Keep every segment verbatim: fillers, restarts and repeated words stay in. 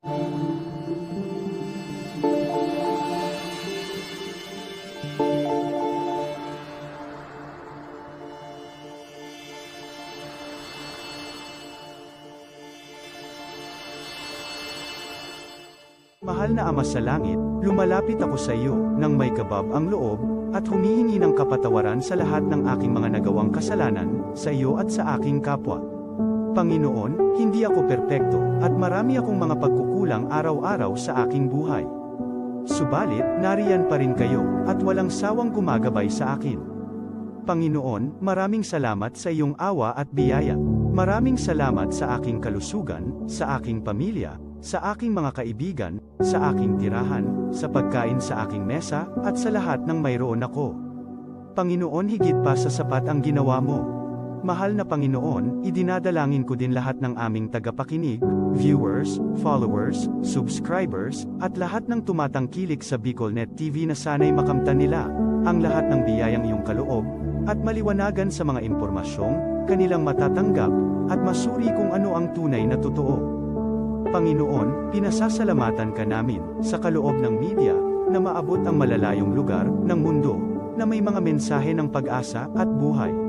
Mahal na Ama sa Langit, lumalapit ako sa iyo nang may kabab ang loob, at humihingi ng kapatawaran sa lahat ng aking mga nagawang kasalanan, sa iyo at sa aking kapwa. Panginoon, hindi ako perpekto, at marami akong mga pagkukulang araw-araw sa aking buhay. Subalit, nariyan pa rin kayo, at walang sawang gumagabay sa akin. Panginoon, maraming salamat sa iyong awa at biyaya. Maraming salamat sa aking kalusugan, sa aking pamilya, sa aking mga kaibigan, sa aking tirahan, sa pagkain sa aking mesa, at sa lahat ng mayroon ako. Panginoon, higit pa sa sapat ang ginawa mo. Mahal na Panginoon, idinadalangin ko din lahat ng aming tagapakinig, viewers, followers, subscribers, at lahat ng tumatangkilik sa BicolNet T V na sana'y makamtan nila ang lahat ng biyayang iyong kaloob, at maliwanagan sa mga impormasyong kanilang matatanggap, at masuri kung ano ang tunay na totoo. Panginoon, pinasasalamatan ka namin sa kaloob ng media na maabot ang malalayong lugar ng mundo na may mga mensahe ng pag-asa at buhay.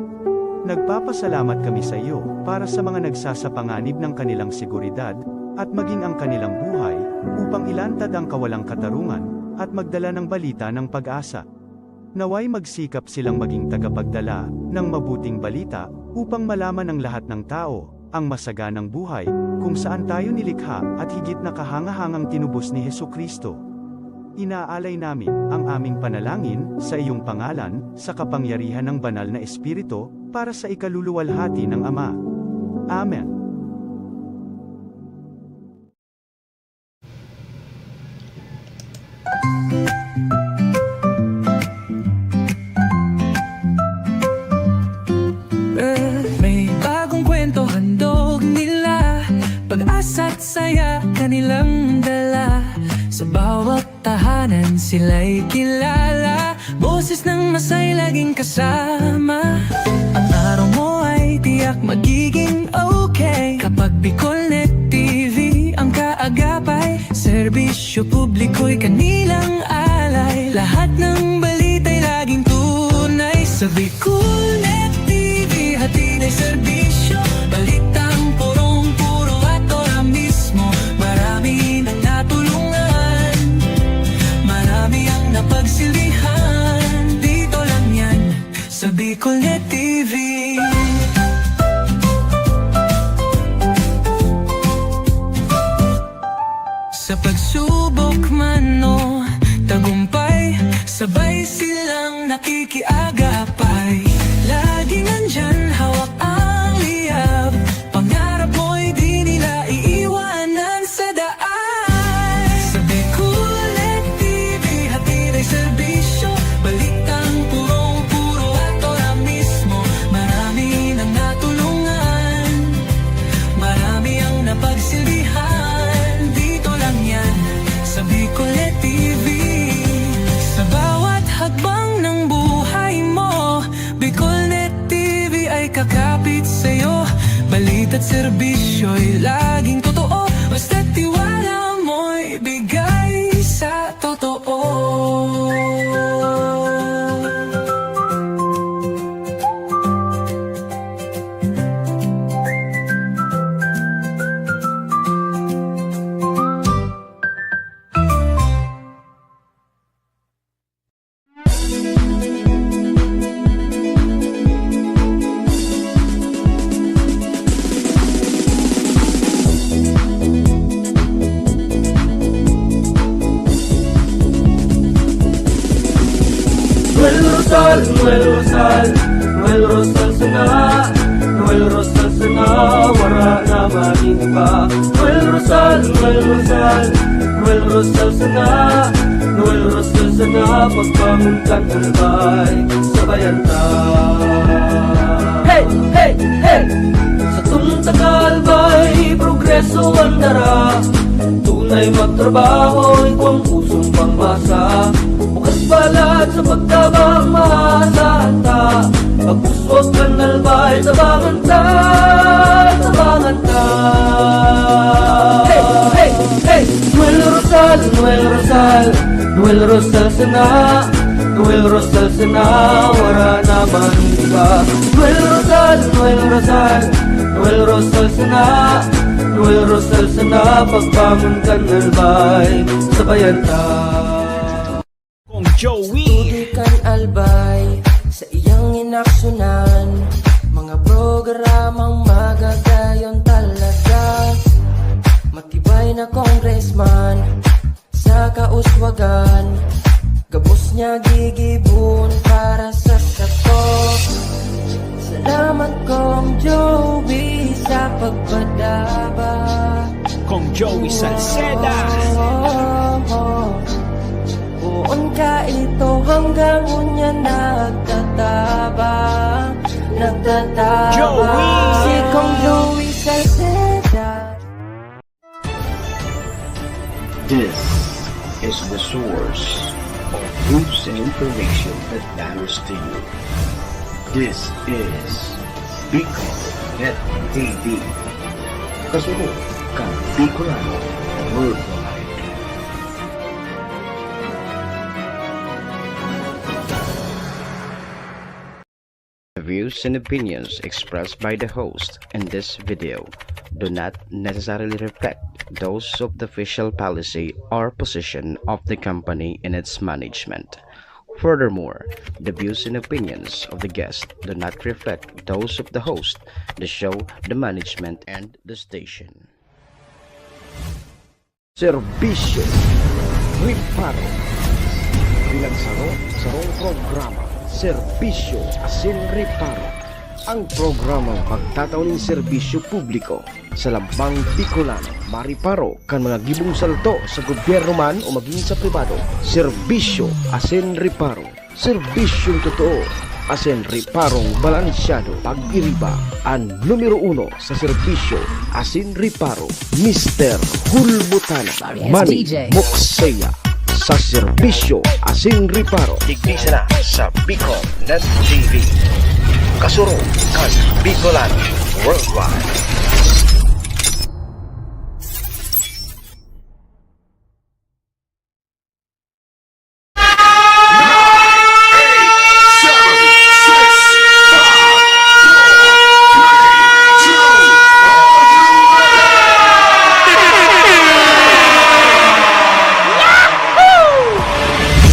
Nagpapasalamat kami sa iyo para sa mga nagsasapanganib ng kanilang seguridad at maging ang kanilang buhay upang ilantad ang kawalang katarungan at magdala ng balita ng pag-asa. Naway magsikap silang maging tagapagdala ng mabuting balita upang malaman ng lahat ng tao ang masaganang buhay kung saan tayo nilikha at higit na kahangahangang tinubos ni Jesu-Cristo. Inaalay namin ang aming panalangin sa iyong pangalan, sa kapangyarihan ng Banal na Espiritu, para sa ikaluluwalhati ng Ama. Amen. May bagong kwento handog nila, pag-asa't saya kanilang dala. Sa bawat tahanan sila'y kilala, boses ng masay laging kasama. Ang araw mo ay tiyak magiging okay kapag BicolNet T V ang kaagapay. Serbisyo publiko'y kanilang alay, lahat ng balita'y laging tunay. Sa BicolNet T V, hatid ay serbisyo, balitang purong-puro at ora mismo. Marami nang natulungan, marami ang napagsilbihan. Dito lang yan, sa BicolNet T V. Sa pagsubok man o tagumpay, sabay silang nakikiagapay. Laging nandyan, hawak ang liyab, pangarap mo'y di nila iiwanan sa daan. Sa BicolNet T V, hatid ay serbisyo, balitang purong-puro at ora mismo. Marami nang natulungan, marami ang napagsilbihan. Dito lang yan, sa BicolNet T V. Sa bawat hakbang ng buhay mo, BicolNet T V ay kakapit sa'yo. Balita't serbisyo'y laging totoo, basta't tiwala mo'y bigay sa totoo. Noel Rosal, Noel Rosal, Noel Rosal sana, Noel Rosal sana, wara na magin pa. Noel Rosal, Noel Rosal, Noel Rosal sana, Noel Rosal sana, pagbangon kan albay, sabayan ta. Hey! Hey! Hey! Satong taga-albay, progreso an dara. Tunay magtrabaho, igwang pusong pangmasa. Bukas balat sa pagtabang, maasahan ta. Pag-uswag kan albay, tabangan ta, tabangan ta. Hey! Hey! Hey! Noel Rosal sana, Noel Rosal sana, wara na man iba. Noel Rosal, Noel Rosal, Noel Rosal sana, Noel Rosal sana, pagbangon kan albay, sabayan ta. Kong Joey. Tudoy kan albay sa iyang inaksyonan, mga programang magagayon talaga. Matibay na congressman sa kauswagan, gabos niya gigibon para sa sato. Salamat, Kong Joey, sa pagpadaba. Kong Joey Salceda. Oh, oh, oh. Poon ka ito hanggang unya nagtatabang, nagtatabang. Joey. Si Kong Joey Salceda. This is the source of news and information that matters to you. This is Bicol Net T V. Kasunod kan Bicolano Worldwide. The views and opinions expressed by the host in this video do not necessarily reflect those of the official policy or position of the company and its management. Furthermore, the views and opinions of the guest do not reflect those of the host, the show, the management, and the station. Serbisyo, reparo. Bilang saro, sarong programa, serbisyo asin reparo. Ang programang magtatao nin serbisyo publiko sa lambang Bicolano, mariparo kan mga gibong salto sa gobyerno man o magin sa pribado. Serbisyo asin reparo. Serbisyong totoo asin reparong balansyado. Pag-iriba, an numero uno sa serbisyo asin reparo, Mister Hulbutana, Manny Mokseya, sa serbisyo asin reparo. Digdi sana sa Bicol Net T V. Kasurog kan Bicolano Worldwide.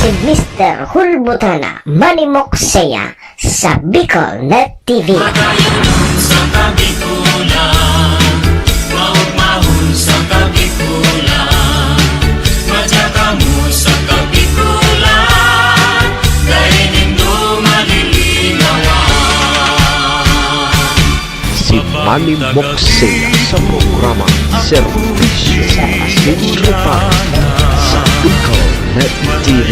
Si Mister Hulbutana, Manny Mokseya, sa Bicol Net T V. Magayunon sa Kabikulan, maugmahon sa Kabikulan, madya kamo sa Kabikulan, dai nindo malilinawan. Si Manny Mokseya sa programa Serbisyo asin Reparo sa Bicol Net T V.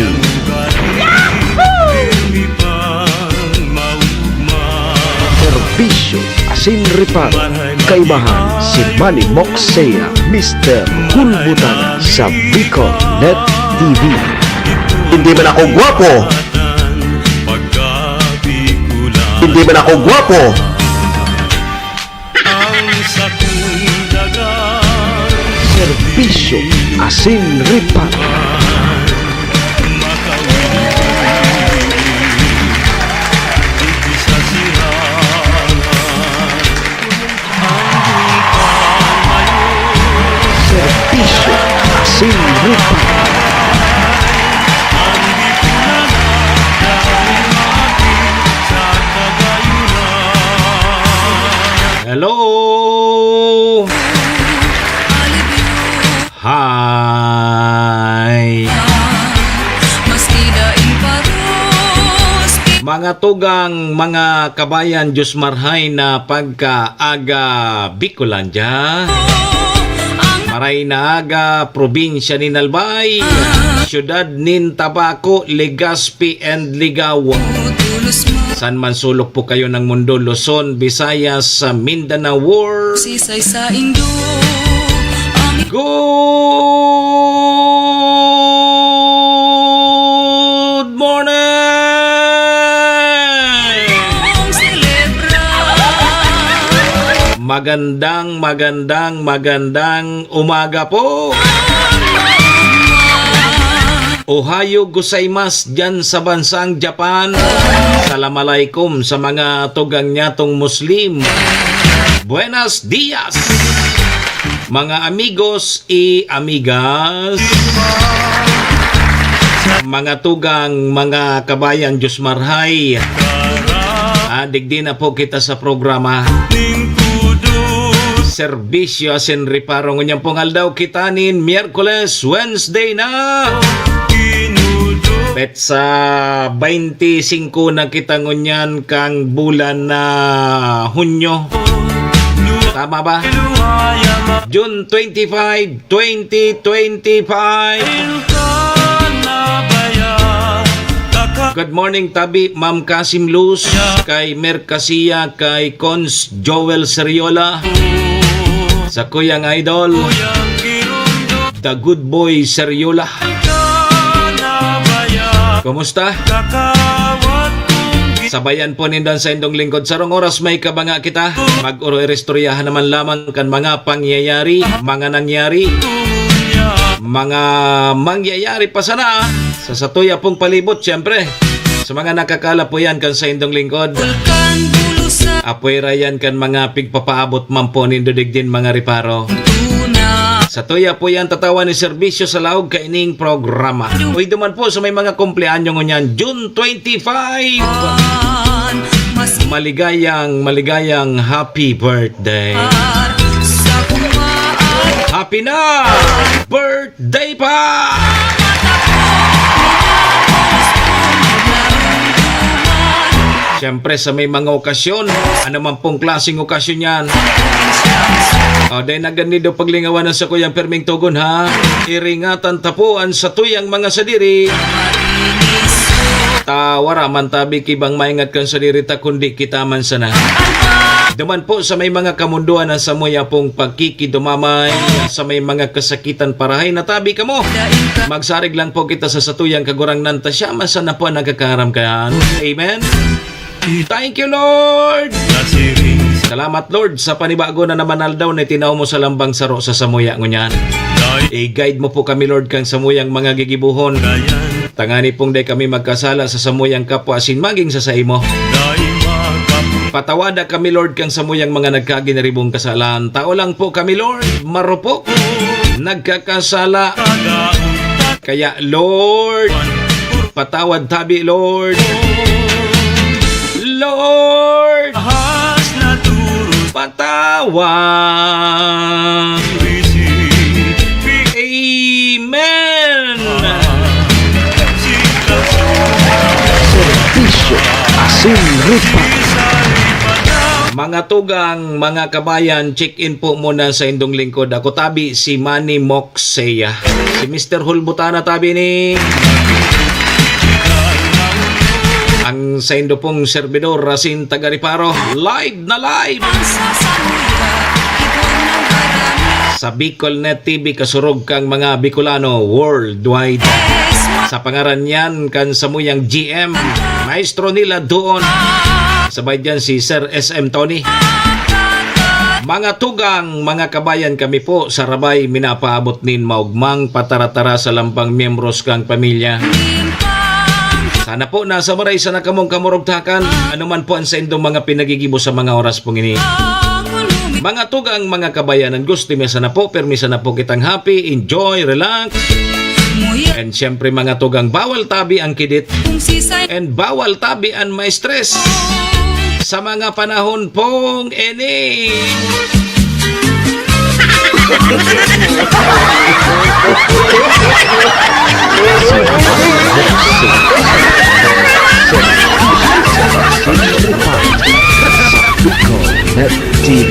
Serbisyo asin reparo, kaibahan si Manny Mokseya, Mister Hulbutana sa Bicol Net T V. Hindi man ako gwapo. Hindi man ako gwapo. Serbisyo asin reparo. Serbisyo asin reparo. Hello! Hi! Mga tugang, mga kabayan, Diyos marhay na pagkaaga, Bicolandia. Maray na aga, probinsya nin Albay, syudad nin Tabaco, Legazpi and Ligao. San man sulok po kayo ng mundo, Luzon, Visayas, sa Mindanao World. Sisay sa indo, ang Good morning! Magandang, magandang, magandang umaga po. Ohayo gozaimasu diyan sa bansang Japan. Salam alaikum sa mga tugang nyatong Muslim. Buenos dias, mga amigos y amigas. Mga tugang, mga kabayan, Diyos marhay. Ah, digdi na po kita sa programa. Serbisyo asin reparo. Ngunyan pong aldaw kita nin Miyerkules, Wednesday na. Petsa baynte singko na kita ngunyan kang bulan na Hunyo. Tama ba? June twenty-five, twenty twenty-five. Good morning, tabi, Ma'am Kasim Luz, kay Mer Casiya, kay Cons Joel Seriola, sa kuyang idol, The Good Boy Seriola. Kumusta? Sabayan po nindan sa indong lingkod. Sarong oras may kabanga kita. Mag-oro-iristoryahan naman lamang kan mga pangyayari, mga nangyari, mga mangyayari pa sana sa satuya pong palibot, siyempre. Sa mga nakakalapuyan kan sa indong lingkod, apwera yan kan mga pigpapaabot man po nindo digdin mga reparo. Satuya po yan tatawan ni serbisyo sa laog kaining programa. Uy, duman po sa may mga kumpleanyo ngunyan, June twenty-five. Maligayang, maligayang happy birthday. Happy na birthday pa! Siyempre, sa may mga okasyon, ano man pong klaseng okasyon yan. O, dahil na ganido paglingawan ang sakuyang perming tugon, ha? Iringatan ta po an satuyang mga sadiri. Ta wara man tabi ki bang maingat kan sadiri ta, kundi kita man sana. Duman po sa may mga kamundoan ang samuya pong pagkikidumamay, sa may mga kasakitan, parahay na tabi kamo. Magsarig lang po kita sa satuyang Kagurangnan ta siya man sana po ang nagkakaram kan. Amen? Thank you, Lord! Salamat, Lord, sa panibago na naman aldaw na itinaw mo sa lambang saro sa samuya ngunyan. I-guide mo po kami, Lord, kang samuyang mga gigibohon. Tangani pong dai kami magkasala sa samuyang kapwa asin magin sa saimo. Patawada kami, Lord, kang samuyang mga nagkaginaribong kasalan. Tao lang po kami, Lord, marupok, nagkakasala. Kaya, Lord, patawad tabi, Lord. Lord, patawad. Amen. Serbisyo asin reparo. Mga tugang, mga kabayan, check-in po muna sa indong lingkod. Ako tabi, si Manny Moxeya. Si Mister Hulbutana tabi ni ang saindo pong serbidor, asin taga-reparo. Live na live! Sa Bicol Net T V, kasurog kang mga Bicolano worldwide. Sa pangaran niyan kan samuyang G M, maestro nila doon. Sabay diyan si Sir S M Tony. Mga tugang, mga kabayan, kami po sa Rabay minapaabot nin maugmang pataratara sa lambang miyembros kang pamilya. Sana po nasa maray sana kamong kamurugtakan, ano man po ang saindong mga pinagigibo sa mga oras pong ini. Mga tugang, mga kabayanan, gusto mi sana po, permi sana po kitang happy, enjoy, relax. And syempre, mga tugang, bawal tabi ang kidit. And bawal tabi ang ma-stress sa mga panahon pong ini. Bicol Net T V.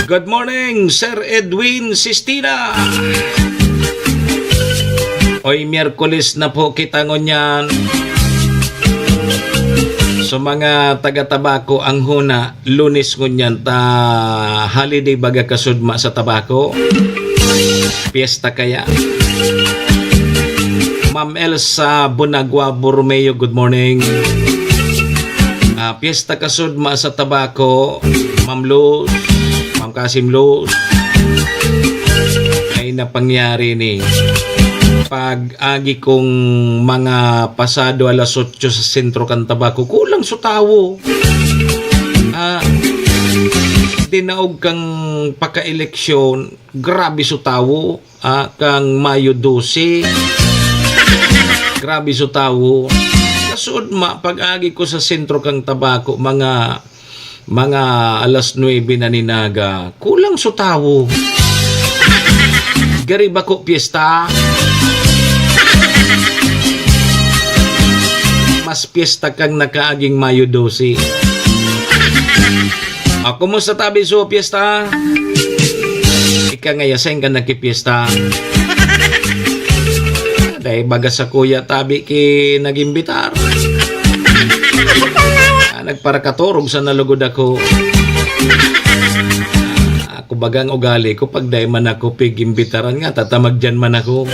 Good morning, Sir Edwin Sistina. Oy, Miyerkules na po kita ngunyan. So, mga taga-Tabaco, ang huna, Lunes ngunyan ta holiday baga kasudma sa Tabaco. Piyesta kaya. Ma'am Elsa Bonagua Borromeo, good morning. Ah, piyesta kasudma sa Tabaco, Ma'am Luz, Ma'am Kasim Luz. Ay, na pangyari ni pag-agi kong mga pasado alas otso sa sentro kan Tabaco, kulang su tawo. Ah, dinaog kang paka-eleksyon, grabe su tawo. Ah, kang Mayo dose, grabe su tawo. Kasuodma, pag-agi ko sa sentro kang Tabaco, mga mga alas nuebe na nin aga, kulang su tawo. Gari bako piyesta. Mas piyesta kang nakaaging Mayo dose. Ah, kumusta tabi su piyesta? Ika ngaya, sain ka nagkipiyesta? Dai baga sa kuya tabi ki nag-imbitar. Ah, nagparakatorog sana lugod ako. Ah, ako bagang ugali ko, pag dai man ako pig-imbitaran nga, tatamagdian man ako.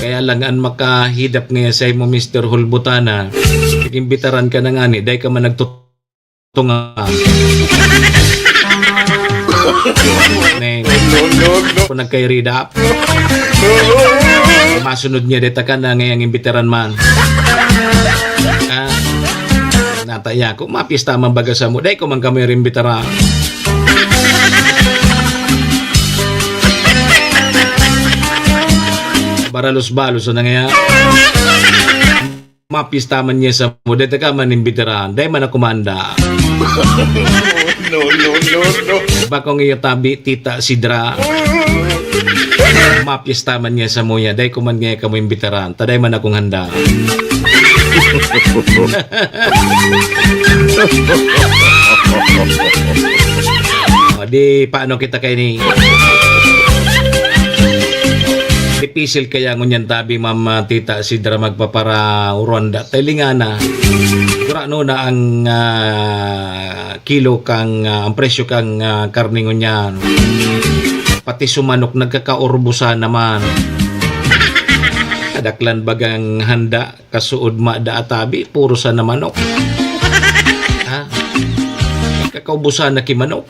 Kaya lang, an makahidap ngaya saimo, Mister Hulbutana, pig-imbitaran ka na ngani, dai ka man nagtut- tunga. Neng. No, no, no. Kung nagkairidap. Masunod niya, deta ka na ngayang imbitaran man. Ah, nataya ko, mapista man baga sa mo. Dai ko man kami rin imbitaran. Baralos-balos na ngaya. Mapista man niya sa mo, deta ka man imbitaran, dai man ako manda. No, no, no, no. Bakong iyo tabi, Tita Sidra. Mapista man niya sa mo ya, dai ko man niya kamo imbitaran, ta dai man akong handa. O, di, paano kita kay ni? Dipisil kaya ngunyan tabi, Ma'am, ah, Tita Sidra, magpapara-Ronda. Tailingana. Gurano na ang, ah, kilo kang, ah, ang presyo kang, ah, karne ngunyan. Pati su manok nagkakaurbusan naman. Kadaklan bagang handa, kasuodma da atabi, puro sana manok. Ha? Kakaubusan na ki manok.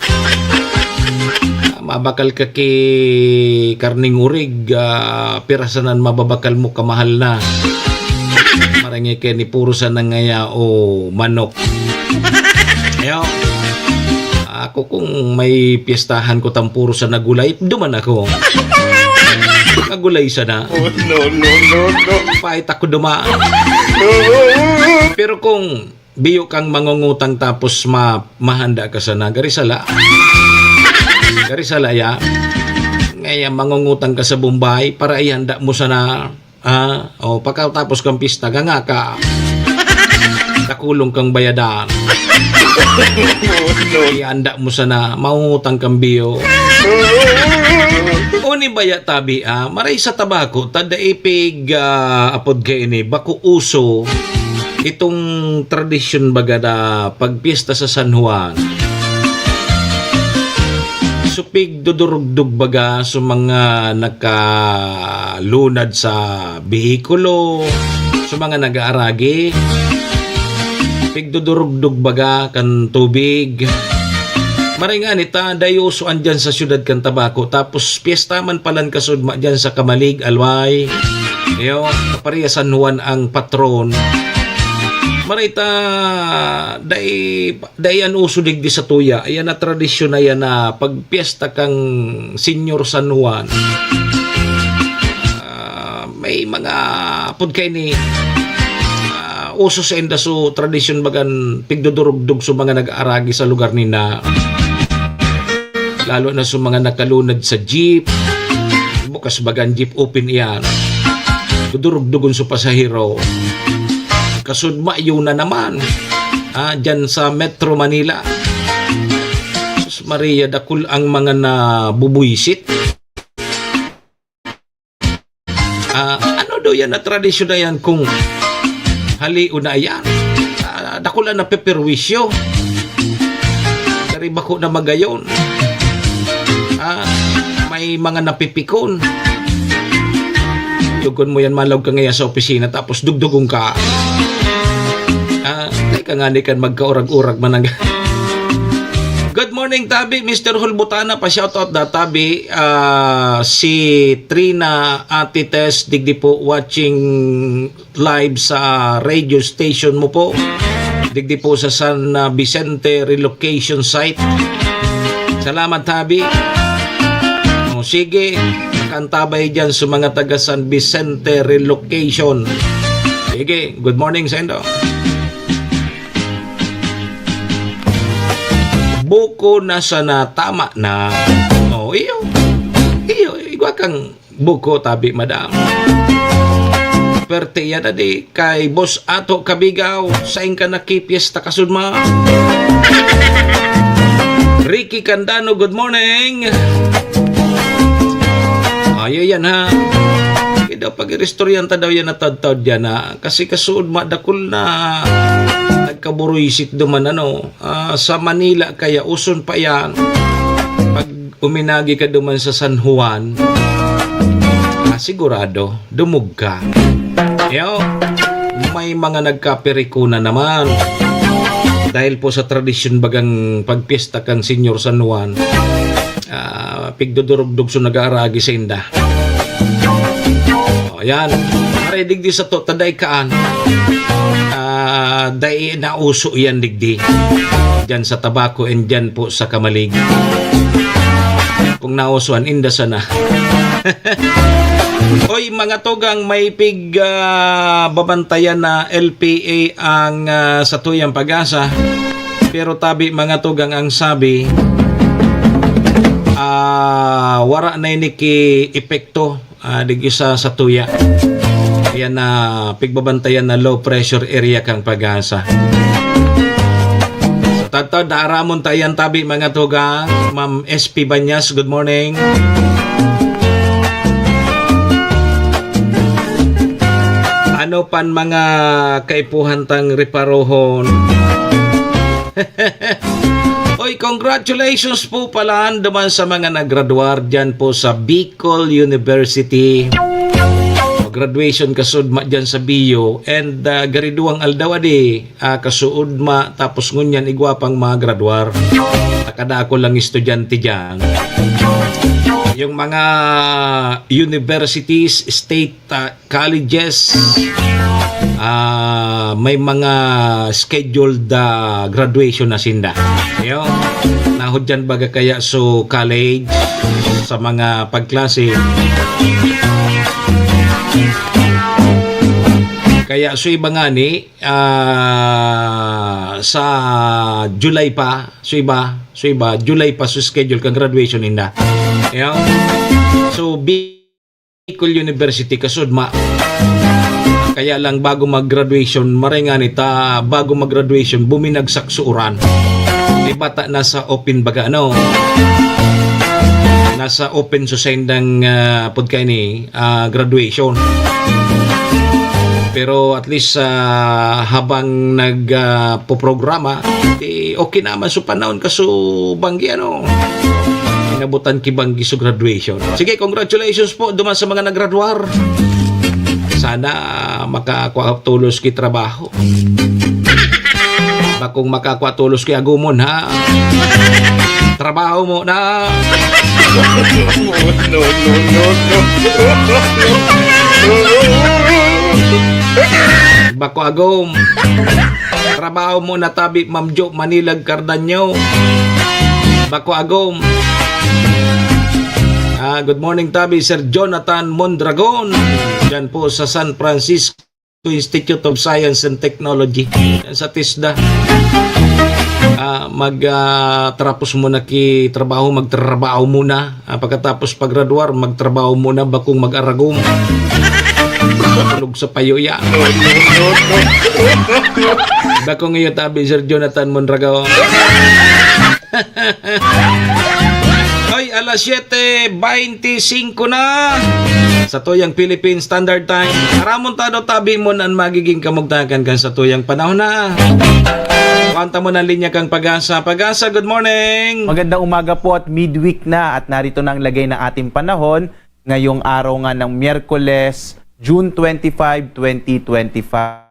Ah, mabakal ka ki karning urig, ah, pira sana an mababakal mo kamahal na. Marangi kaya ni puro sana ngaya o manok. Ayo. Ako kung may piyestahan ko tang puro sana gulay, duman ako. Magulay sana. Oh, no, no, no, no. Pait ako duman. Pero kung biyo kang mangungutang tapos ma-, mahanda ka sana, gari sala. Gari sala ya. Ngaya mangungutang ka sa Bombay para ihanda mo sana. Ah, o, pagkatapos kang pista, ganga ka. Dakulon kang bayadan. Ihanda mo sana, mangungutang kang biyo. Uni baya tabi, ah, maray sa Tabaco, ta dai pig, ah, apod kaini, bako uso itong tradisyon baga na pagpiyesta sa San Juan. So, pigdudurugdog baga sa mga nakalunad sa behikulo, sa mga nag-aaragi. Pigdudurugdog baga kan tubig. Maray ngani ta, dai uso an diyan sa siyudad kan Tabaco. Tapos, piyesta man palan kasudma diyan sa Camalig, Alway. Iyo, kapareha San Juan ang patron. Maray ta, dai Dai an uso digdi sa tuya, iyan na tradisyon na yan na pagpiyesta kan Señor San Juan. Ah, may mga apod kaini, ah, uso sa inda so tradisyon bagan pigdudurugdog so mga nag-aaragi sa lugar nina. Lalo na so mga nakalunad sa jeep. Bukas bagan jeep open iyan. Dudurugdugon so pasahero. Kasudma, yun na naman. Ah, dyan sa Metro Manila. Sus Maria, dakul ang mga nabubwisit. Ah, ano daw yan na tradisyon na yan kung halion na yan? Ah, dakul ang napeperwisyo. Dari bako na magayon. Ah, may mga napipikon. Yugon mo yan, malaog ka ngayon sa opisina, tapos dugdugon ka. Ah, di ka nga, di ka magkaurag-urag man ang Good morning, Tabi. Mister Hulbutana, pa-shoutout da, Tabi. Ah, si Trina Atites, digdi po watching live sa radio station mo po. Digdi po sa San, ah, Vicente relocation site. Salamat, Tabi. O, sige, makantabay dyan sa mga taga San Vicente relocation. Sige, good morning sa indo. Buko na sana, tama na. O, iyo. Iyo, igwa kang buko, Tabi, madam. Perte yan, adi. Kay Boss Ato Kabigaw, saing ka nakipiesta kasudma. Ricky Candano, good morning. Ayo yan, ha. Kaya daw, pag-iristoryan ta daw yan na tadtad yan, ha. Kasi kasuod, madakul na nagkaburuisit duman, ano. Ah, sa Manila, kaya uson pa yan. Pag uminagi ka duman sa San Juan, ah, sigurado, dumog ka. Yo, may mga nagkapirikuna naman. Dahil po sa tradisyon bagang pagpiyesta kang Senyor San Juan, ah, pigdodurugdog so nag-aaragi sa inda. O, yan. Pare, digdi sa to, taday kaan. Ah, dai nauso yan, digdi. Diyan sa Tabaco and diyan po sa Camalig. Kung nauso an inda sana. Oy, mga tugang, may pig, ah, babantayan na L P A ang, ah, satuyang Pag-asa. Pero tabi, mga tugang, ang sabi, ah, wara na ini ki epekto, ah, digdi sa, sa tuya. Ayan na, pigbabantayan na low pressure area kang Pag-asa. Sa tadtad, naaramon ta yan tabi, mga tugang. Ma'am S P Banyas, good morning. Ano pan mga kaipuhan tang reparohon? Oy, congratulations po pala duman sa mga naggraduar dyan po sa Bicol University. Graduation kasudma dyan sa B U and, ah, gariduang aldaw adi, ah, kasuudma, tapos ngunyan igwa pang mga graduar. Nakadako lang estudyante dyan. Yung mga universities, state, ah, colleges, ah, may mga scheduled, ah, graduation na sinda. Yo, nahudyan baga kaya so college sa mga pagklase. Kaya so iba ngani, ah, sa July pa, so iba, so iba, July pa so schedule kang graduation ninda. Yo. So, Bicol University, kasudma. Kaya lang bago mag-graduation, maray ngani ta, bago mag-graduation, buminagsak sa uran. Iba ta nasa open baga, ano? Nasa open so saindang, ah, pud kaini, ah, graduation. Pero at least, ah, habang nag, ah, poprograma, eh, okay naman so panahon, kaso banggi, ano, inabutan ki banggi so graduation. Sige, congratulations po duman sa mga naggraduar. Sana makakwa tolos ki trabaho. Bakong makakwa tolos ki agumon, ha? Trabaho mo na. No, no, no, no. Bako agom. Trabaho mo na tabi, Ma'am Jo Manilag Cardanyo. Bako agom. Ah, good morning, tabi, Sir Jonathan Mondragon. Diyan po sa San Francisco Institute of Science and Technology. Diyan sa TESDA. Ah, mag, ah, trapos muna ki trabaho, magtrabaho muna. Ah, pagkatapos paggraduar, magtrabaho muna, bakong mag-aragom. Tulog sa payo yan. Bakong iyo tabi, Sir Jonathan Mondragon. Hoy, alas siyete beinti singko na. Sa tuyang Philippine Standard Time. Aramon ta do tabi mo an magiging kamugtakan kan sa tuyang panahon na. Kuwanta mo ng linya kang Pag-asa. Pag-asa, good morning. Magandang umaga po at midweek na at narito na ang lagay ng ating panahon ngayong araw nga ng Miyerkules, June twenty-five, twenty twenty-five.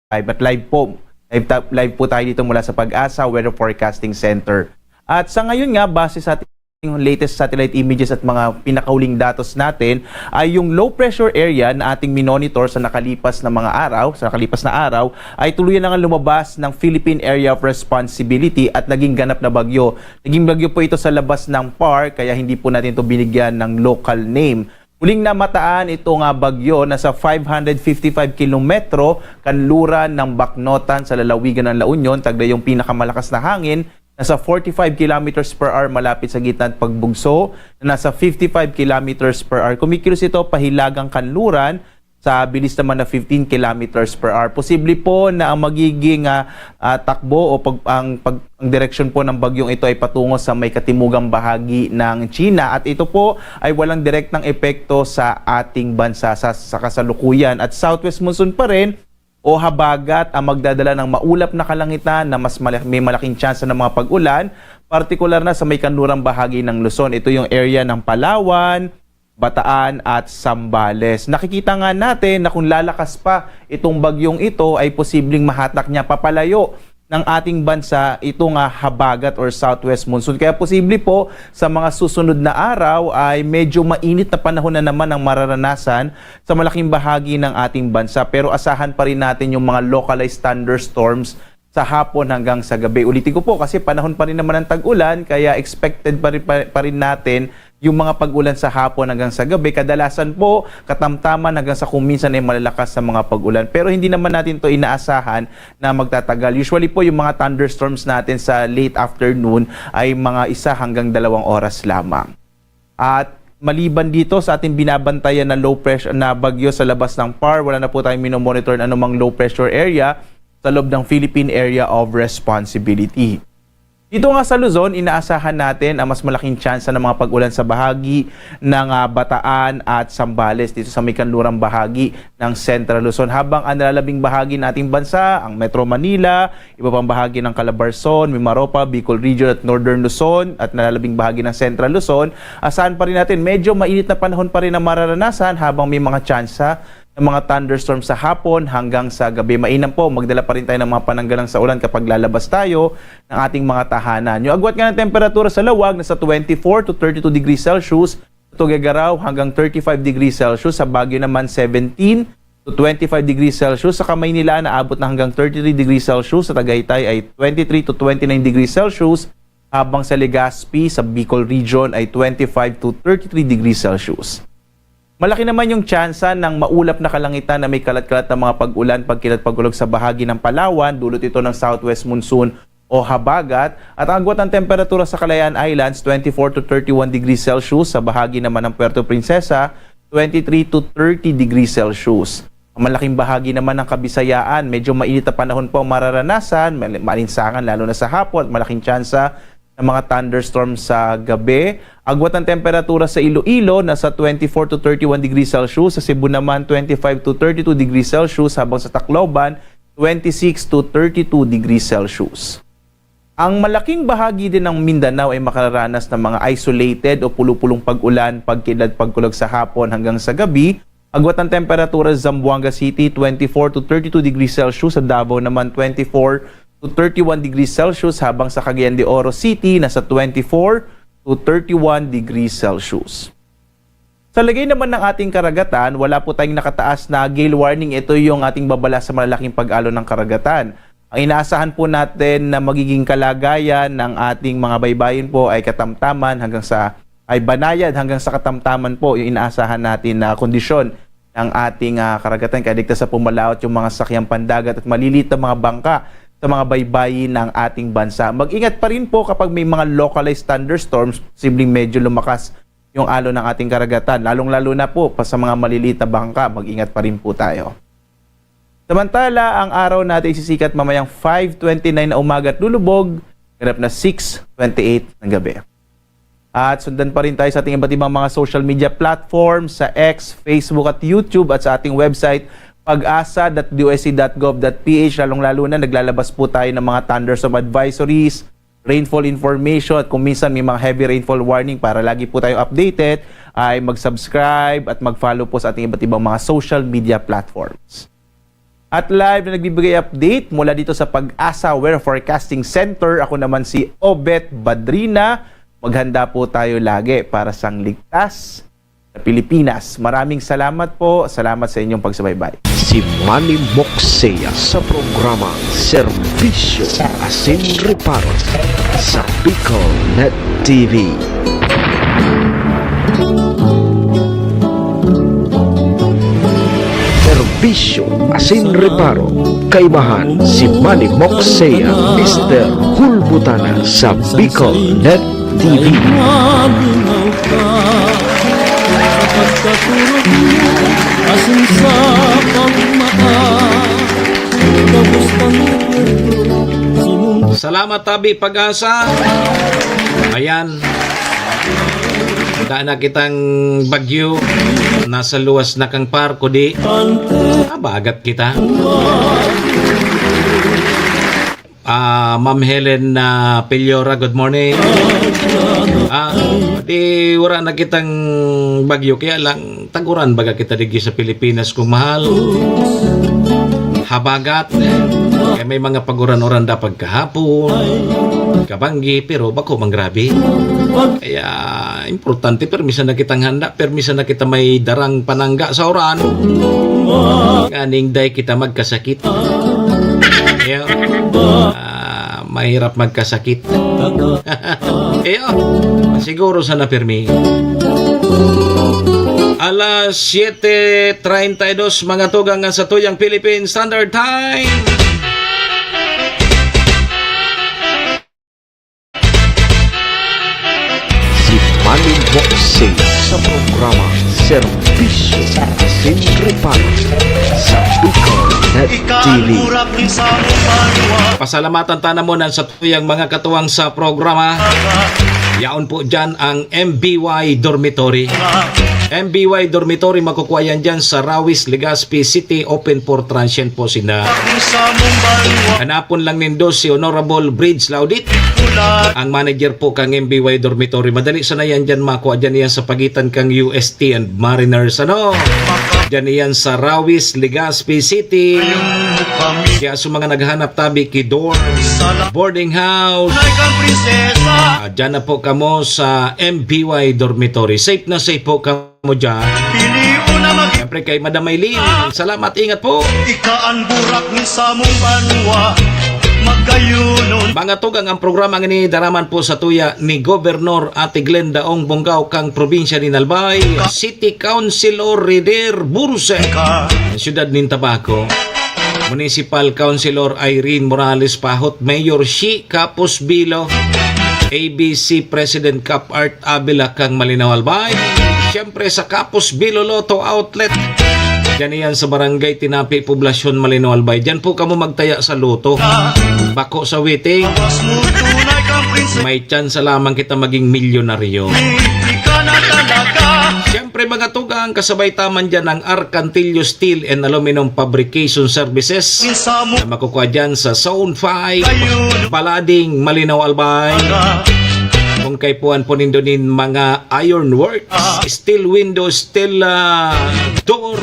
At live po, live, ta- live po tayo dito mula sa Pag-asa Weather Forecasting Center. At sa ngayon nga, base sa ating latest satellite images at mga pinakahuling datos natin, ay yung low pressure area na ating minonitor sa nakalipas na mga araw, sa nakalipas na araw, ay tuluyan na nga lumabas ng Philippine Area of Responsibility at naging ganap na bagyo. Naging bagyo po ito sa labas ng PAR, kaya hindi po natin ito binigyan ng local name. Huling namataan, ito nga bagyo nasa five hundred fifty-five kilometro kanluran ng Baknotan sa lalawigan ng La Union, tagda yung pinakamalakas na hangin, nasa forty-five kilometers per hour malapit sa gitna at pagbugso, na nasa fifty-five kilometers per hour. Kumikilos ito pahilagang kanluran sa bilis naman na fifteen kilometers per hour. Posible po na ang magiging, ah, ah, takbo o pag, ang, pag, ang direksyon po ng bagyong ito ay patungo sa may katimugang bahagi ng China, at ito po ay walang direktang epekto sa ating bansa sa, sa kasalukuyan. At southwest monsoon pa rin o habagat ang magdadala ng maulap na kalangitan na mas malak-, may malaking tsansa ng mga pag-ulan, partikular na sa may kanlurang bahagi ng Luzon. Ito yung area ng Palawan, Bataan at Zambales. Nakikita nga natin na kung lalakas pa itong bagyong ito, ay posibleng mahatak niya papalayo ng ating bansa ito nga habagat or southwest monsoon. Kaya posible po sa mga susunod na araw ay medyo mainit na panahon na naman ang mararanasan sa malaking bahagi ng ating bansa. Pero asahan pa rin natin yung mga localized thunderstorms sa hapon hanggang sa gabi. Ulitin ko po, kasi panahon pa rin naman ng tag-ulan, kaya expected pa rin, pa, pa rin natin yung mga pag-ulan sa hapon hanggang sa gabi. Kadalasan po, katamtaman hanggang sa kung minsan ay malalakas na mga pag-ulan. Pero hindi naman natin to inaasahan na magtatagal. Usually po, yung mga thunderstorms natin sa late afternoon ay mga isa hanggang dalawang oras lamang. At maliban dito sa ating binabantayan na low pressure na bagyo sa labas ng PAR, wala na po tayong minomonitor na anumang low pressure area sa loob ng Philippine Area of Responsibility. Dito nga sa Luzon, inaasahan natin ang mas malaking tsansa ng mga pag-ulan sa bahagi ng, ah, Bataan at Zambales, dito sa may kanlurang bahagi ng Central Luzon, habang ang nalalabing bahagi ng ating bansa, ang Metro Manila, iba pang bahagi ng Calabarzon, Mimaropa, Bicol Region at Northern Luzon, at nalalabing bahagi ng Central Luzon, asahan pa rin natin medyo mainit na panahon pa rin ang mararanasan habang may mga tsansa ng mga thunderstorm sa hapon hanggang sa gabi. Mainam po, magdala pa rin tayo ng mga pananggalang sa ulan kapag lalabas tayo ng ating mga tahanan. Yung agwat nga ng temperatura sa Laoag, nasa twenty-four to thirty-two degrees Celsius, sa Tuguegarao hanggang thirty-five degrees Celsius, sa Baguio naman seventeen to twenty-five degrees Celsius, sa Kamaynilaan naabot na hanggang thirty-three degrees Celsius, sa Tagaytay ay twenty-three to twenty-nine degrees Celsius, habang sa Legazpi, sa Bicol Region ay twenty-five to thirty-three degrees Celsius. Malaki naman yung tsansa ng maulap na kalangitan na may kalat-kalat na mga pag-ulan pagkilat pag-ulog sa bahagi ng Palawan, dulot ito ng southwest monsoon o habagat, at ang agwat ng temperatura sa Kalayaan Islands, twenty-four to thirty-one degrees Celsius, sa bahagi naman ng Puerto Princesa, twenty-three to thirty degrees Celsius. Ang malaking bahagi naman ng Kabisayaan, medyo mainit na panahon po ang mararanasan, mal-, maalinsangan lalo na sa hapon at malaking tsansa ng mga thunderstorm sa gabi. Agwat ng temperatura sa Iloilo, nasa twenty-four to thirty-one degrees Celsius, sa Cebu naman twenty-five to thirty-two degrees Celsius, habang sa Tacloban, twenty-six to thirty-two degrees Celsius. Ang malaking bahagi din ng Mindanao ay makararanas ng mga isolated o pulupulong pag-ulan pagkidlat pagkulog sa hapon hanggang sa gabi. Agwat ng temperatura sa Zamboanga City, twenty-four to thirty-two degrees Celsius, sa Davao naman twenty-four to thirty-one degrees Celsius, habang sa Cagayan de Oro City, nasa twenty-four to thirty-one degrees Celsius. Sa lagay naman ng ating karagatan, wala po tayong nakataas na gale warning. Ito yung ating babala sa malalaking pag-alo ng karagatan. Ang inaasahan po natin na magiging kalagayan ng ating mga baybayin po ay katamtaman hanggang sa, ay banayad hanggang sa katamtaman po yung inaasahan natin na kondisyon ng ating, ah, karagatan. Kaya ligtas sa pumalaot yung mga sakyang pandagat at maliliit na mga bangka sa mga baybayin ng ating bansa. Mag-ingat pa rin po kapag may mga localized thunderstorms, posibleng medyo lumakas yung alo ng ating karagatan, lalong-lalo na po pa sa mga maliliit na bangka, mag-ingat pa rin po tayo. Samantala, ang araw natin isisikat mamayang five twenty-nine na umaga at lulubog, ganap na six twenty-eight ng gabi. At sundan pa rin tayo sa ating iba't ibang mga social media platforms, sa X, Facebook at YouTube, at sa ating website, pag-asa dot D O S C dot gov dot P H. Lalong-lalo na, naglalabas po tayo ng mga thunderstorm advisories, rainfall information, at kung minsan may mga heavy rainfall warning. Para lagi po tayong updated, ay mag-subscribe at mag-follow po sa ating iba't ibang mga social media platforms. At live na nagbibigay update mula dito sa Pag-asa Weather Forecasting Center, ako naman si Obet Badrina. Maghanda po tayo lagi para sa ligtas na Pilipinas. Maraming salamat po. Salamat sa inyong pagsubaybay. Si Manny Moxea sa programa Serbisyo Asin Reparo sa Bicol Net T V. Serbisyo asin reparo, kaibahan si Manny Moxea, Mister Hulbutana sa Bicol Net T V. Salamat, Tabi Pag-asa. Ayan. Wala na kitang bagyo. Nasa luwas na kang parko, di? Abagat kita. Ah, Ma'am Helen, ah, Piliora, good morning. Ah, di wala na kitang bagyo, kaya lang taguran baga kita digdi sa Pilipinas, kung mahal. Habagat, kaya may mga paguran-uran dapat kahapon, kabanggi, pero bako mang grabe. Kaya, importante, permisan na kitang handa, permisan na kita may darang panangga sa uran. Nganing day kita magkasakit. Kaya, ah, mahirap magkasakit. Iyo, siguro sana pirmi. Alas siyete treinta y dos, mga tugang, nga sa tuyang Philippine Standard Time. Si Manny Moxie sa programa Serbisyo asin Reparo sa Bicol Net T V. Pasalamatan ta namon an satuyang mga katuwang sa programa. Yaon po dyan ang M B Y Dormitory. M B Y Dormitory, makukuha yan dyan sa Rawis, Legazpi City, open for transient po sila. Hanapon lang nindo si Honorable Bridge Laudit, ang manager po kang M B Y Dormitory. Madali sana yan dyan makuha, dyan yan sa pagitan kang U S T and Mariners, ano? Dyan yan sa Rawis, Legazpi City. Kaya sa mga naghanap tabi ki dorm, boarding house, ah, dyan na po kamo sa M B Y Dormitory. Safe na safe po kamo dyan. Siyempre kay Madam Maylin, salamat, ingat po. Ika an burak ni samong banwa, magkayunon. Mga tugang, ang programa ngani daraman po sa tuya ni Gobernador Ate Glenda Ong Bongao kang probinsya nin Albay, City Councilor Reder Burse, ang siyudad nin Tabaco. Municipal Councilor Irene Morales Pahot, Mayor Shi Capos Bilo, A B C President Cap Art Avila kang Malinao Albay. Siyempre sa Capos Bilo Lotto Outlet. Diyan iyan sa Barangay Tinapi, Poblacion, Malinao Albay. Diyan po kamo magtaya sa lotto. Bako sa waiting. May tsansa lamang kita maging milyonaryo. Siyempre, mga tugang, kasabay ta man diyan ang Arcantillo Steel and Aluminum Fabrication Services na makukuha diyan sa Zone five, Balading, Malinao Albay. Kung kaipuhan po nindo nin mga ironworks, steel windows, steel, ah, door,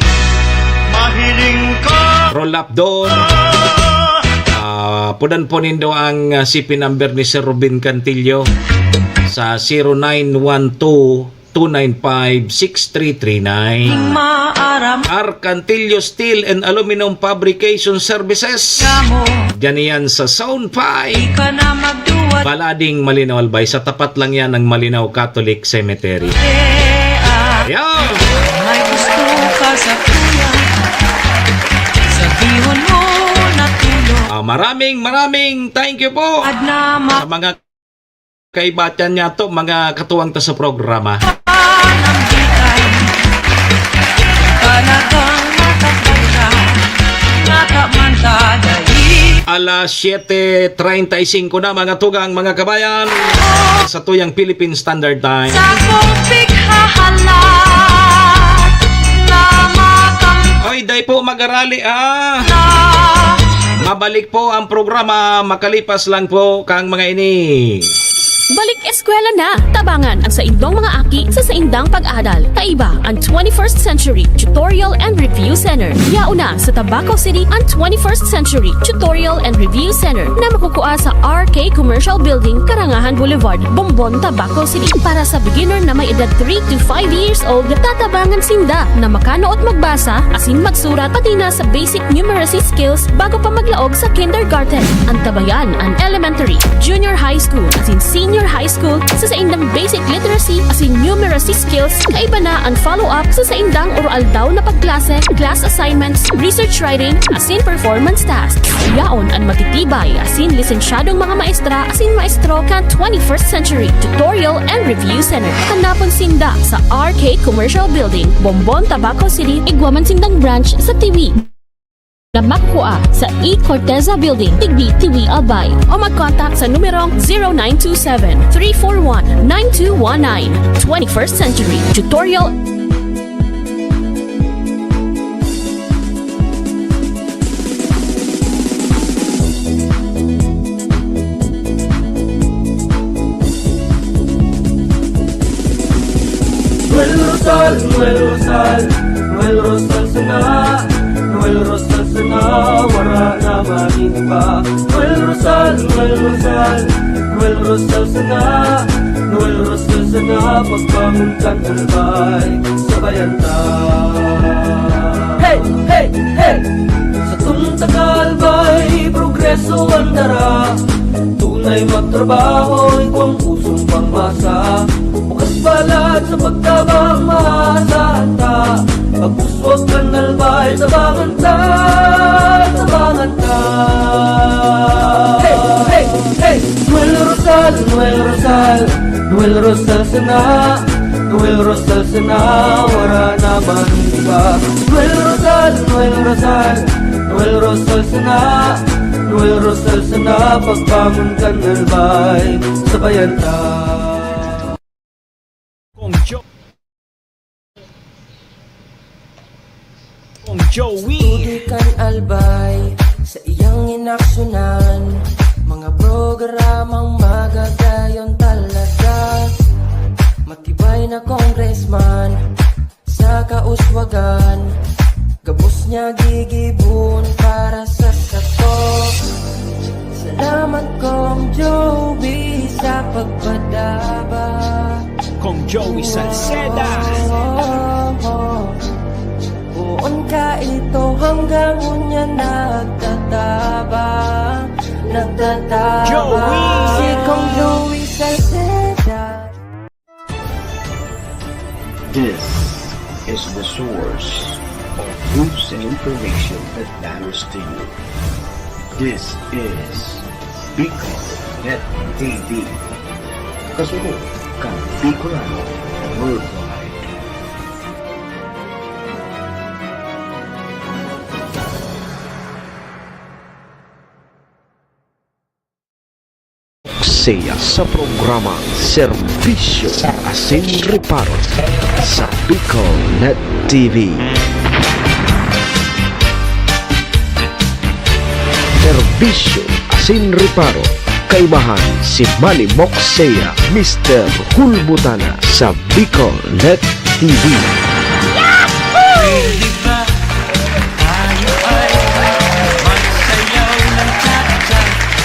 roll-up door, ah, pudan po nindo ang, ah, C P number ni Sir Robin Cantillo sa zero nine one two two nine five six three three nine. Maaram. Arcantillo Steel and Aluminum Fabrication Services. Kamo. Diyan iyan sa Zone five. Ika na magduwat. Balading, Malinao Albay. Sa tapat lang yan ng Malinao Catholic Cemetery. Ayan. May gusto ka sa kuya. Sabihon mo na tulo. Ah, maraming, maraming thank you po. Adnama. Sa mga kaibatyan niya to, mga katuwang ta sa programa. Talagang matatanda, nakaman ta dali. Alas siyete treinta y cinco na, mga tugang, mga kabayan, sa tuyang Philippine Standard Time. Sa kong pighahalat na makamta. Oy, day po, magarali, ah. Mabalik po ang programa, makalipas lang po kang mga ini. Balik Eskwela na! Tabangan ang saindong mga aki sa saindang pag-adal. Kaiba ang twenty-first Century Tutorial and Review Center. Yaon na sa Tabaco City ang twenty-first Century Tutorial and Review Center na makukua sa R K Commercial Building, Karangahan Boulevard, Bombon, Tabaco City. Para sa beginner na may edad three to five years old, tatabangan sinda na makanuot magbasa asin magsurat, pati na sa basic numeracy skills bago pa maglaog sa kindergarten. Antabayan an elementary, junior high school, asin senior high school sa saindang basic literacy asin numeracy skills. Kaiba na an follow-up sa saindang oro-aldaw na pagklase, class assignments, research writing, asin performance tasks. Yaon an matitibay asin lisensyadong mga maestra asin maestro kan twenty-first Century Tutorial and Review Center. Hanapon sinda sa R K Commercial Building, Bombon, Tabaco City, igwa man sindang branch sa Tiwi. Na makukua sa E Corteza Building, Tigbi, Tiwi, Albay. O mag-contact sa numerong zero nine two seven, three four one, nine two one nine. Twenty-first Century Tutorial. Noel Rosal, Noel Rosal, Noel Rosal sana, Noel Rosal sana, wara na man iba. Noel Rosal, Noel Rosal, Noel Rosal sana, Noel Rosal sana, pagbangon kan Albay, sabayan ta. Hey, hey, hey! Satong taga Albay, progreso an dara. Tunay magtrabaho, igwang pusong pangmasa. Bukas balat sa pagtabang, maasahan ta. Pagpuswag kan Albay, tabangan ta, tabangan ta. Hey, hey, hey! Noel Rosal, Noel Rosal, Noel Rosal sana, Noel Rosal sana, wara na man iba. Noel Rosal, Noel Rosal, Noel Rosal sana, Noel Rosal sana, pagbangon kan Albay, sabayan ta. Kong Jo-, Kong Joey. Tudoy kan Albay sa iyang inaksyonan, mga programang magagayon talaga. Matibay na congressman sa kauswagan, gabos niya gigibon para sa sato. Salamat, Kong Joey, sa pagpadaba. Kong Joey Salceda. Oh, oh, oh. Poon ka ito hanggang ngunyan nagtatabang, nagtatabang. Joey! Si Kong Joey Salceda. This is the source of news and information that matters to you. This is Bicol Net T V. Kasunod kan Bicolano Worldwide. Saya sa programang Serbisyo asin Reparo sa Bicol Net T V. Serbisyo asin Reparo, kaibahan si Manny Moksea, Mister Hulbutana sa Bicol Net T V. Pwede ba tayo ay magsayaw ng cha-cha?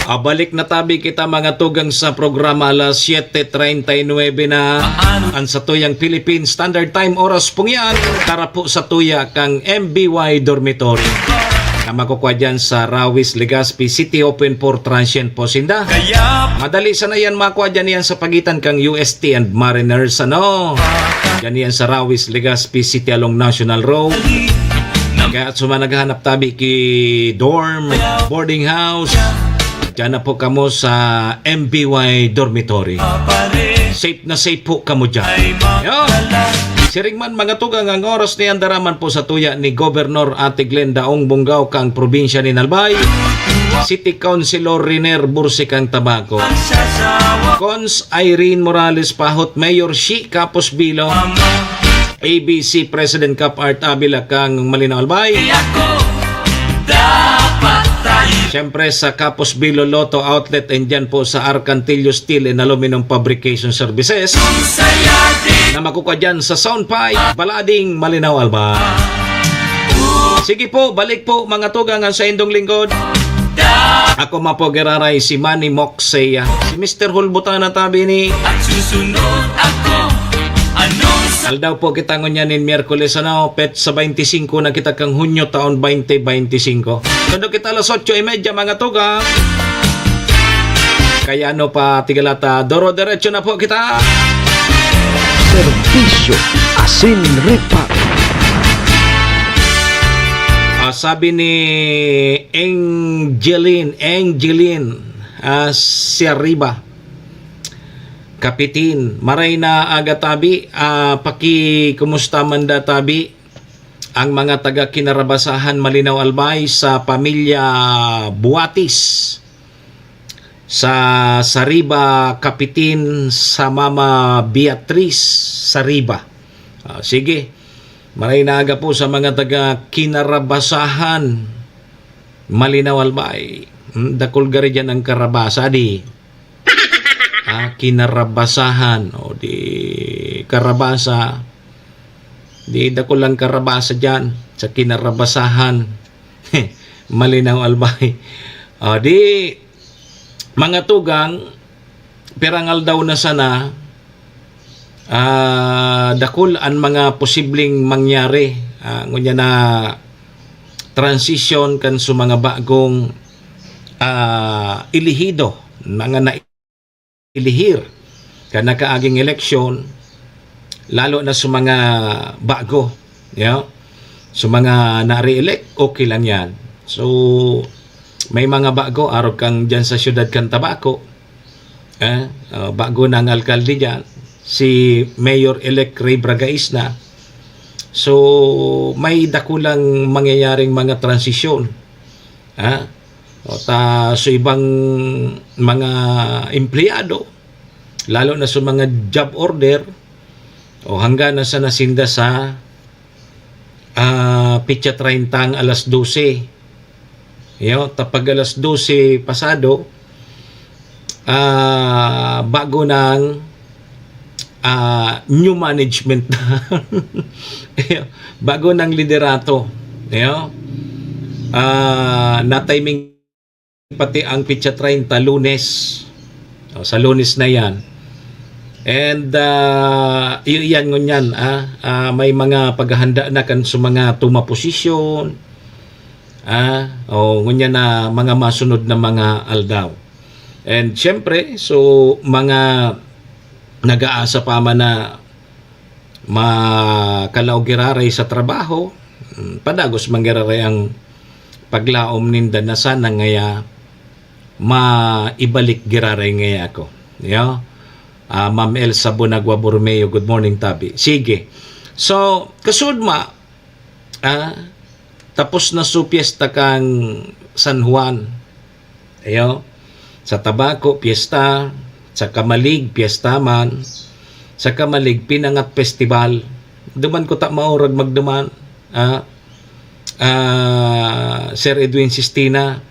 Ah, balik na tabi kita, mga tugang, sa programa alas siyete treinta y nuebe na. An satuyang Philippine Standard Time, oras pong yan, tara po sa tuya kang M B Y Dormitory na makukwa dyan sa Rawis, Legazpi City, open for transient po sinda. Kaya madali sana yan makwa dyan yan sa pagitan kang U S T and Mariners, ano? Dyan yan sa Rawis, Legazpi City along National Road. Kaya sa mga naghahanap tabi ki dorm, boarding house, dyan na po kamo sa M B Y Dormitory. Safe na safe po kamo dyan. Yo! Siring man, mga tugang, ang oras ni andaraman po sa tuya ni Gobernador Ate Glenda Ong Bongao kang probinsya ni Albay, City Councilor Riner Bursi kang Tabaco, Cons Irene Morales Pahot, Mayor Shi Kapos Bilo, A B C President Cap Art Avila kang Malinaw Albay, Ako, dapat tayo Siyempre sa Kapos Bilo Lotto Outlet and dyan po sa Arcantillo Steel and Aluminum Fabrication Services na makukuha dyan sa Sound Pipe, Balading, Malinao, Albay. Sige po, balik po mga tugang ang sa indong lingkod. Ako man po giraray si Manny Moxey, ah, si Mister Hulbutana tabi ni. At susunod ako, anong sa- Aldaw po kita ngunyan nin Miyerkules, ano, petsa twenty-cinco na kita kang Hunyo taon twenty twenty-five. Kando kita alas otso y media, mga tugang. Kaya ano pa, tigalata, doro-derecho na po kita. Serbisyo asin ripa. Ah, sabi ni Angeline, Angeline, ah, si Arriba, Kapitin. Maray na aga tabi, ah, paki-, kumusta man da tabi ang mga taga Kinarabasahan, Malinao, Albay, sa pamilya Buatis, sa Sariba, Kapitin, sa Mama Beatriz Sariba. Ah, sige. Maray na aga po sa mga taga Kinarabasahan, Malinao, Albay. Hmm, dakul gari dyan ang karabasa, di? Ah, Kinarabasahan, o di karabasa. Di dakul ang karabasa dyan sa Kinarabasahan. Malinao, Albay. O di, mga tugang, pirang aldaw na sana, ah, dakul an mga posibleng mangyari, ah, ngunyan na transition kan sa mga bagong, ah, elehido, mga nailihir kan nakaaging eleksyon, lalo na sa mga bago, you know? Sa mga na-re-elect, okay lang yan. So, may mga bago, arog kang dyan sa siyudad kan Tabaco, eh, ah, bago na ang alkalde dyan, si Mayor-elect Ray Bragaisna. So, may dakulang mangyayaring mga transisyon. Ha? O ta, so ibang mga empleyado, lalo na sa mga job order, o hanggang na sa nasinda sa, ah, petsa treinta ang alas dose. Yo, tapag alas dose pasado, ah, bago nang, ah, new management. Bago nang liderato. Yo. Ah, na-timing pati ang petsa treinta, Lunes. O, sa Lunes na yan. And, ah, iyo, iyan ngunyan, ah, ah, may mga paghahanda na kan sa mga tuma posisyon, ah, o ngunyan na mga masunod na mga aldaw. And siyempre, so, mga nag-aasa pa man na makalaog giraray sa trabaho, mm, padagos man giraray ang paglaom ninda na sana ngaya maibalik giraray ngaya ako. Yo? Ah, Ma'am Elsa Bonagua Borromeo, good morning, tabi. Sige. So, kasudma, ah, tapos na su piyesta kang San Juan. Ayo, sa Tabaco, piyesta. Sa Camalig, piyesta man. Sa Camalig, Pinangat Festival. Duman ko ta maurag magduman, ah, ah, Sir Edwin Sistina.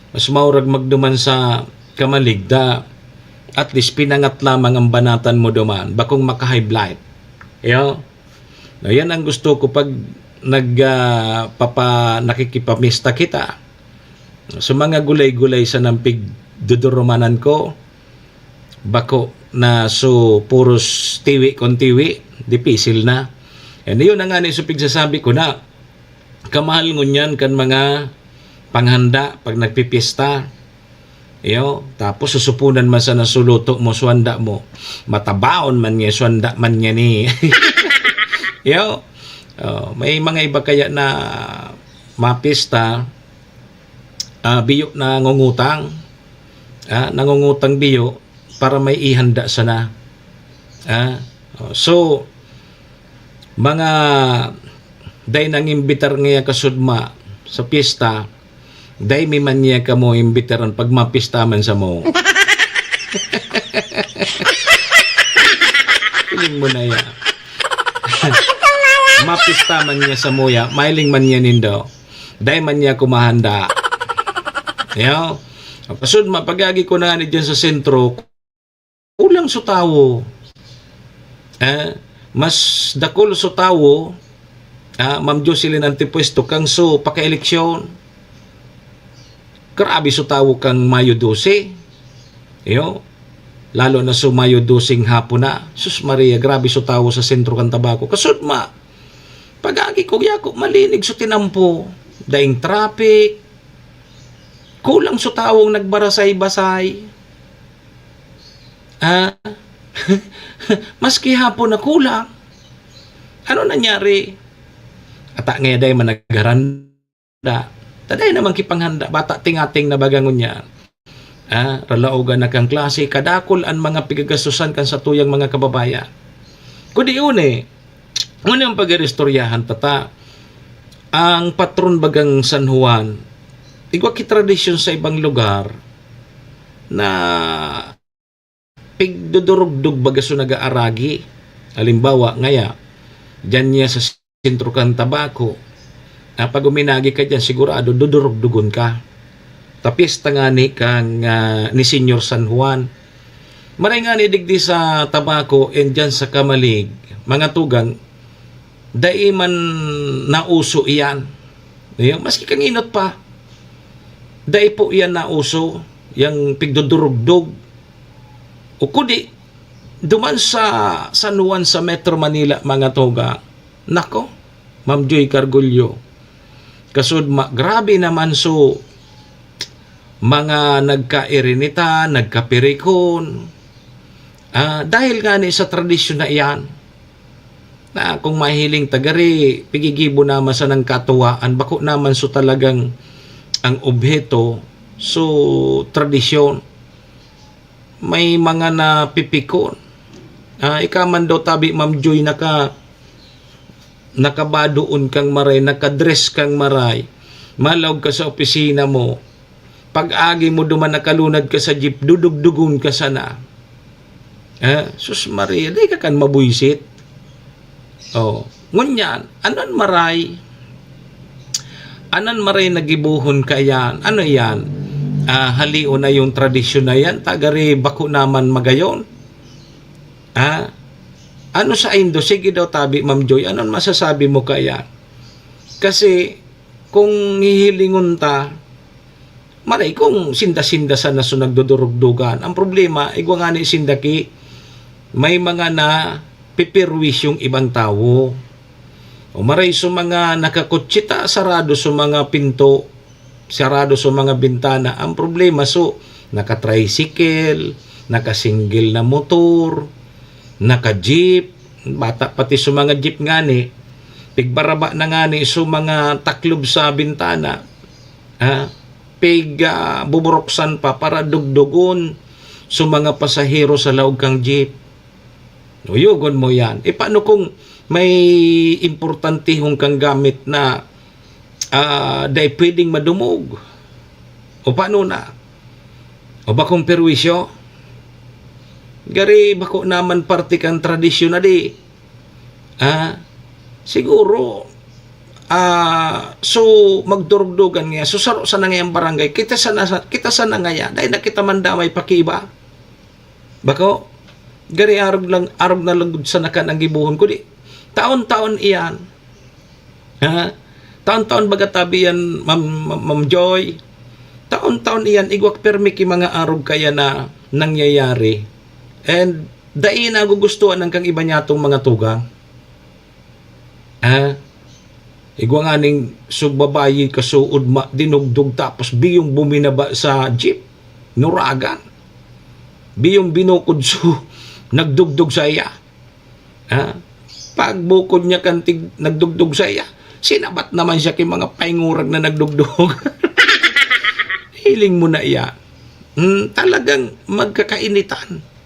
Mas maurag magduman sa Camalig, da, at least pinangat lamang ang banatan mo duman. Bakong maka-high blood. Ayo. No, yan ang gusto ko pag nag, ah, papa-, nakikipamista kita. So, mga gulay-gulay sa nampig dudurumanan ko, bako na so puros tiwi kon tiwi, dipisil na. And yun na nga ni so pigsasabi ko na, kamahal ngunyan kan mga panghanda pag nagpipista. Iyo, tapos susupunan man sana so luto mo, so handa mo. Matabaon man niya, so handa man niya ni. Iyo, oh, may mga iba kaya na mapista, ah, biyo na ngungutang. Ah, nangungutang biyo para may ihanda sana. Ah, oh, so, mga dai nangimbitar ngaya kasudma sa piyesta, dai mi man niya kamo imbitaran pag mapista man samo. Piling mo na ya. Mapista man niya samuya, mailing man niya nindo. Dai man niya kumahanda. Yo, kasud mapagagi ko na ni diyan sa sentro, kulang sa tawo. Eh, mas dakul sa tawo, ah, Ma'am Jocelyn Antipuesto, kang so pakaeleksyon. Grabe sa tawo kang Mayo dose. Yo, lalo na so Mayo doseng hapon na. Sus Maria, grabe sa tawo sa sentro kan Tabaco. Kasud ma, pagagi ko, yako, malinig sa tinampo. Daing traffic. Kulang sa tawong nagbarasay-basay. Ah? Maski hapon na kulang. Ano nangyari? Ata ngayon day managaran da. Taday naman kipanghanda, bata tingating na baga ngunyan. Ah, ralaogan na kang klase, kadakul an mga pigagastusan kan satuyang mga kababayan. Kudi uni, ngunyan pag-iristoryahan tata, ang patron bagang San Juan, igwa ki tradisyon sa ibang lugar na pigdodorogdog baga so nagaaragi. Halimbawa, ngaya, diyan niya sa sentro kan Tabaco, ah, pag uminagi ka diyan, sigurado dodorogdogon ka. Ta piyesta ngani kang, ah, ni Señor San Juan. Maray ngani digdi sa Tabaco and diyan sa Camalig, mga tugang, dai man nauso iyan. Iyo, maski kanginot pa, dai po iyan nauso, yang pigdodurugdog. O kudi, duman sa San Juan sa Metro Manila, mga tugang. Nako, Ma'am Joy Cargullo. Kasud ma-, grabe naman so mga nagkairinita, nagkapirikon. Ah, dahil ngani sa tradisyon na iyan, na kung mahiling ta gari, pigigibo naman sanang katuwaan, bako naman so talagang ang obheto, so tradisyon. May mga napipikon. Ah, ika man daw tabi, Ma'am Joy, naka-, nakabadoon kang maray, nakadress kang maray, malaog ka sa opisina mo, pag-agi mo duman nakalunad ka sa jeep, dudugdugon ka sana. Eh, sus Maria, di ka kan mabuisit. Oh, ngunyan, anon maray? Anon maray nagibohon ka yan? Ano yan? Ah, halion na yung tradisyon na yan, tagari bako naman magayon. Ah, ano sa indo? Sige daw tabi, Ma'am Joy, anon masasabi mo kaya? Kasi kung hihilingon ta, maray kung sinda-sinda sana so nagdudurugdugan. Ang problema, igwa ngani sinda ki may mga napipirwisyong ibang tawo. O maray so mga nakakutsita, sarado so mga pinto, sarado so mga bintana. Ang problema, so, naka-tricycle, naka-single na motor, naka-jeep, bata pati so mga jeep ngani, pigbaraba na ngani so mga taklob sa bintana. Ha? Pig, ah, buburuksan pa para dugdugon so mga pasahero sa laog kang jeep. Uyogon mo yan. E, paano kung may importantehon kang gamit na, ah, dai pwedeng madumog? O paano na? O bakong perwisyo? Gari bako naman parte kan tradisyon na di. Ah, siguro, ah, so magdurugdugan nga, so saro sana ngayang barangay, kita sana, kita sana ngaya, dai na kita mandamay pa ki iba. Bako, gari arog lang, arog na lugod sana kan ang gibohon ko di. Taon-taon iyan. Ha? Taon-taon baga tabi yan, Ma'am, Ma'am, Ma'am Joy. Taon-taon iyan, igwak permi ki mga arog kaya na nangyayari. And dai nagugustuhan ang kang iba niyatong mga tugang. Ah, igwa nganing so babayi kasuod ma-, dinugdog tapos biyong buminaba sa jeep, nuragan. Biyong binukod so nagdugdog sa iya. Ah, pagbukod niya kan tig-, nagdugdog sa iya, sinabat naman siya ki mga paingurag na nagdugdog. Hiling mo na iya. Hmm, talagang magkakainitan.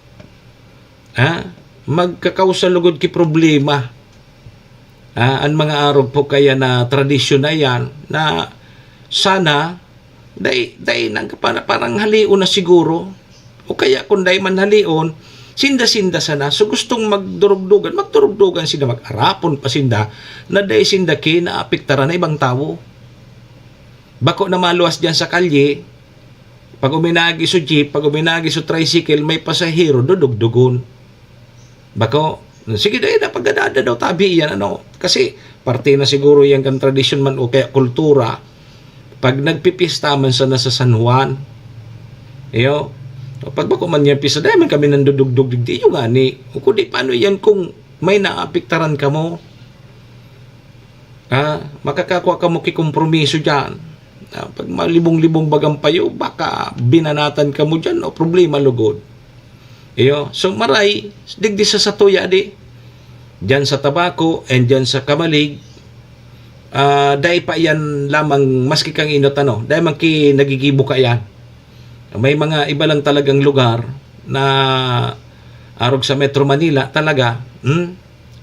Ha? Magkakausa lugod ki problema. Ah, an mga arog po kaya na tradisyon na yan na sana dai, dai nang para-, parang halion na siguro. O kaya kung dai man halion, sinda-sinda sana. So gustong magdurugdugan, magdurugdugan sinda, mag-arapon pa sinda na dai sinda kinaapektaran na ibang tawo. Bako na maluwas diyan sa kalye, Pag uminagi so jeep, pag uminagi so tricycle, may pasahero, dudugdugon. Bako, sige, dai na paggadada daw, tabi yan, ano. Kasi parte na siguro yan kan tradisyon man o kaya kultura. Pag nagpipista man sana sa San Juan, iyo, pag bako man yan pista, dai man kami nandudugdog digdi, iyo ngani. O kundi, paano yan kung may naapektaran kamo? Ah, makakakua kamo ki kompromiso diyan. Ah, pag malibong-libong bagang payo, baka binanatan kamo diyan o problema lugod. Iyo. So, maray, digdi sa satuya di. Diyan sa Tabaco and diyan sa Camalig, ah, dai pa yan lamang maski kang inot ano, dai man ki nagigibo ka yan. May mga iba lang talagang lugar na arog sa Metro Manila talaga, hmm?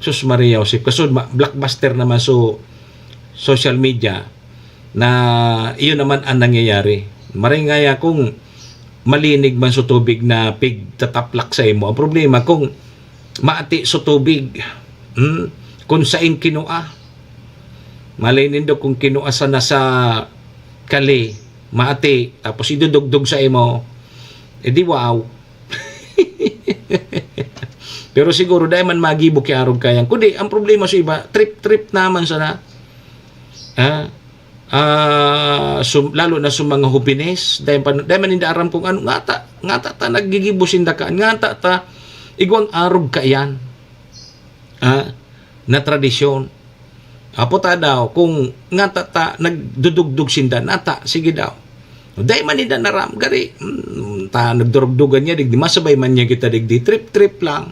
Sus Maria Josep, kasud ma-, blockbuster naman so social media na iyon naman ang nangyayari. Maray nga ya kung malinig man so tubig na pigtataplak sa imo. Ang problema kung maati so tubig, hmm? Kung sain kinua. Malay nindo kung kinua sana sa kali, maati, tapos idudugdog sa imo, edi wow. Pero siguro, dai man magibo ki arog kayan. Kundi, ang problema sa iba, trip-trip naman sana. Ah, ah, sum-, lalo na sa mga hopines, dai pa, dai man ninda aram kung ano, ngata, ngata ta naggigibo sinda kaan, ngata ta igwang arog kayan. Ah, na tradisyon. Apo ta daw, kung ngata ta nagdudugdog sinda, nata, sige daw. Dai man ninda naram, gari, mm, ta nagdurugdugan niya, digdi, masabay man niya kita, digdi, trip-trip lang.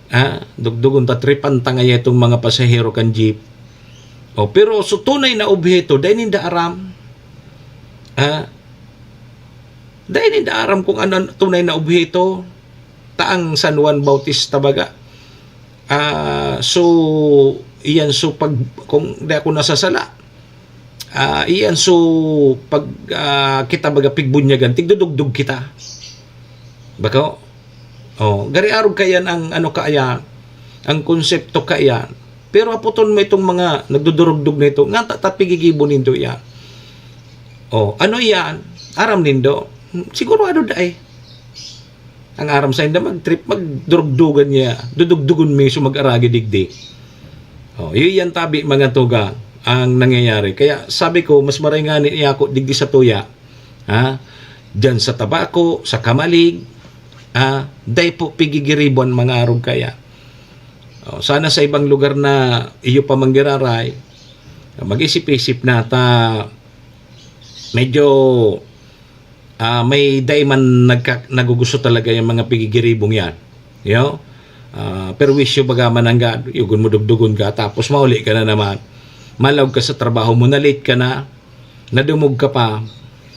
Ah, dugdugon ta, tripan ta ngaya itong mga pasahero kan jeep. O, pero so tunay na obheto, dai ninda aram. Ah, dai ninda aram kung ano ang tunay na obheto. Ta ang San Juan Bautista baga. Ah, so, iyan so pag, kung di ako nasasala, ah, iyan so pag, ah, kita baga pigbunyagan, tigdudugdog kita. Bako? Oh, gari arog kaiyan ang ano kaiyan, ang konsepto kaiyan. Pero apoton mo itong mga nagdudurugdog na ito, ngata ta pigigibo nindo iyan. Oh, ano iyan? Aram nindo? Hmm, sigurado dai. Ang aram sainda mag-trip, magdurugdugan niya. Dudugdugon mi so mag-aragi digdi. Oh, iyo yan tabi, mga tugang, ang nangyayari. Kaya sabi ko, mas maray ngani ako digdi sa tuya. Ha? Diyan sa Tabaco, sa Camalig, ha? Dai po pigigiribo an mga arog kaya. Oh, sana sa ibang lugar na iyo pa manggiraray, mag-isip-isip na ta medyo, ah, may dai man nagka-, nagugusto talaga yung mga pigigiribong yan. Yo? Ah, perwisyo baga man ang gad, yugon mo dugdugon ka, tapos mauli ka na naman. Malaog ka sa trabaho mo, na-late ka na, nadumog ka pa.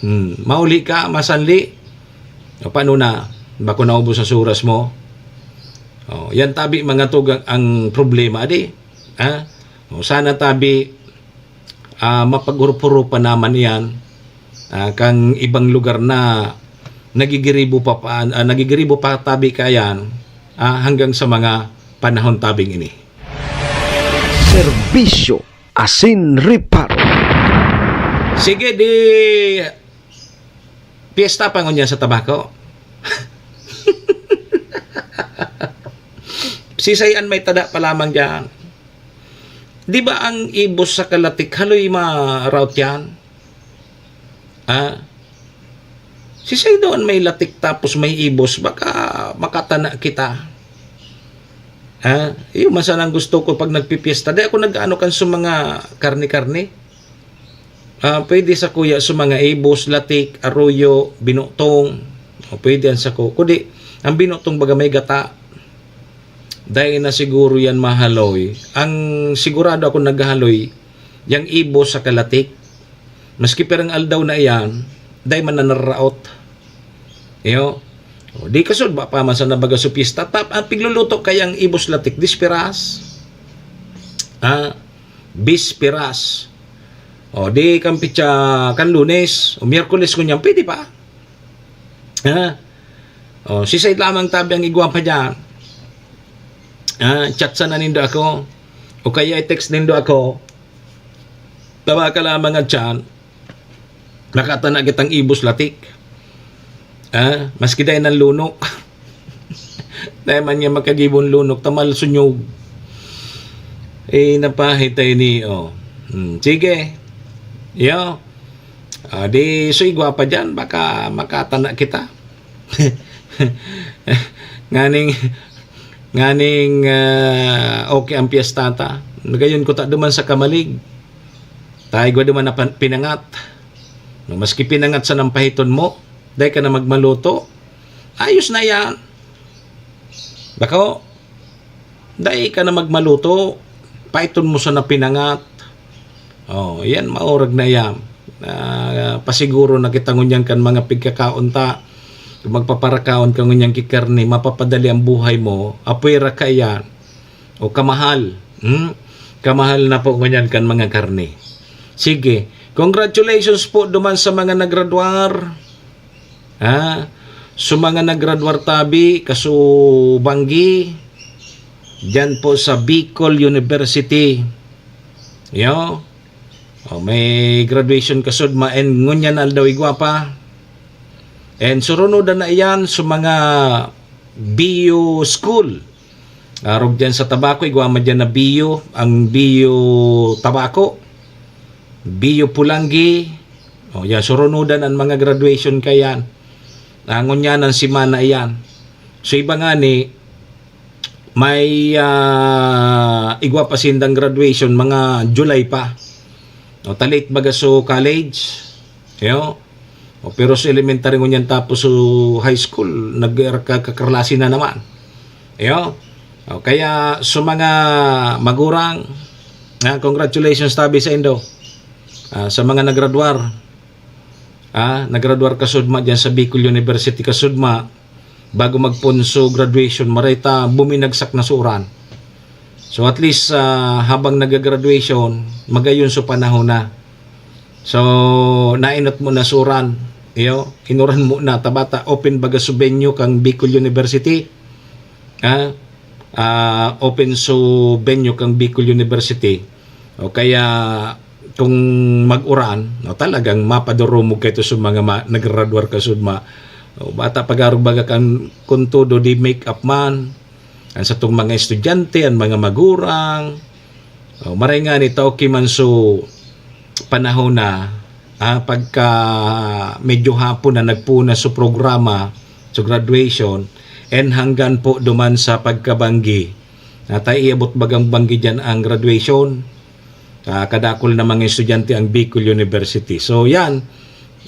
Hmm, mauli ka, masanli. O, paano na? Bako naubos ang suras mo? Oh, yan tabi, mga tugang, ang problema, di? Ha? O, sana tabi, ah, mapag-urup-urupan naman iyan, ah, kang ibang lugar na nagigiribo pa, pa, ah, nagigiribo pa tabi kaiyan, ah, hanggang sa mga panahon tabing ini. Serbisyo asin reparo. Sige, di piyesta pa ngunyan sa Tabaco. Sisay an may tada pa lamang diyan. Di ba ang ibos sa kalatik, haloy ma-route yan? Ah, sisay daw an may latik tapos may ibos, baka makatana kita. Ah, iyo man sana ang gusto ko pag nagpipiesta. Di ako nag-ano kan sa mga karne-karne. Ah, pwede sa kuya sa mga ibos, latik, aroyo, binutong. O, pwede yan sa ko. Kundi, ang binutong baga may gata. Dai na siguro yan mahaloy. Ang sigurado ako naghahaloy, yang ibos sa kalatik. Maski pirang aldaw na iyan, dai man nanaraot. Iyo. O, di kasud, ba pa man sa nabaga sa pista. Tap, ang pigluluto kayang ibos latik, disperas. Ah, bisperas. O, di kan pitsa, kan Lunes, o Miyerkules ngunyan, pwede pa. Ha? O, sisay lamang tabi ang igwa pa diyan. Ah, chat sana nindo ako. O kaya i-text nindo ako. Tawa ka lamang at chat. Nakatana kitang ibos latik. Ah, maski dai nang lunok. Dai man niya makagibon lunok, tamal sunyog. Eh, napahitay ni, oh. Hmm, sige. Yo. Ah, di, so igwa pa dyan, baka makatana kita. Nganing, nganing, ah, okay ang piyesta ta. Nagayon ko ta duman sa kamalig. Ta igwa duman na pan-, pinangat. No, maski pinangat sa nampahiton mo, dai ka na magmaluto. Ayos na yan. Bako, dai ka na magmaluto. Paiton mo sa napinangat. Oh, yan, maurag na yan. Ah, pasiguro na kita ngunyan kan mga pigkakaon ta. Kung magpaparakaon ka ngunyan ki karne, mapapadali ang buhay mo. Apwera ka yan. O kamahal. Hmm? Kamahal na po ngunyan kan mga karne. Sige. Congratulations po duman sa mga nagradwar. Ha? So mga nagradwar tabi, kasubanggi, dyan po sa Bicol University. Yo. Oh, may graduation kasudma and ngunyan aldaw igwa pa. And surunodan na iyan sa mga B U school. Arog dyan sa Tabaco, igwa man dyan na B U, ang B U Tabaco, B U Pulanggi. O, yan, surunodan ang mga graduation kayan. Ah, ngunyan ang semana iyan. So, iba nga ni, may, ah, igwa pa sindang graduation, mga July pa. O, talit baga so college. Yo. O, pero sa elementary ngunyan tapos so high school, nagkakaklase na naman. Yo. O, kaya sa mga magurang, ah, congratulations tabi sa indo. Ah, sa mga nagradwar, ah, nagradwar kasudma dyan sa Bicol University kasudma, bago magpunso graduation, maray ta buminagsak na sa uran. So at least, ah, habang nagagraduation, magayon so panahon na. So, nainot mo na sa uran, iyo, inuran mo na, tabata, open baga so venue kang Bicol University. Ah, ah, open so venue kang Bicol University. O kaya, kung mag-uran, no, talagang mapadurumog kayo sa mga ma-, nagradwar kasudma. O, bata pag-arog baga kan, kun todo di make up man, ang satong mga estudyante, ang mga magurang. O, maray nga ni, tao ki man so panahon na, ah, pagka medyo hapon na nagpuna so programa, so graduation, and hanggan po duman sa pagkabanggi. Na tayo iabot bagang banggi dyan ang graduation. Ah, kadakol na mga estudyante ang Bicol University. So, yan.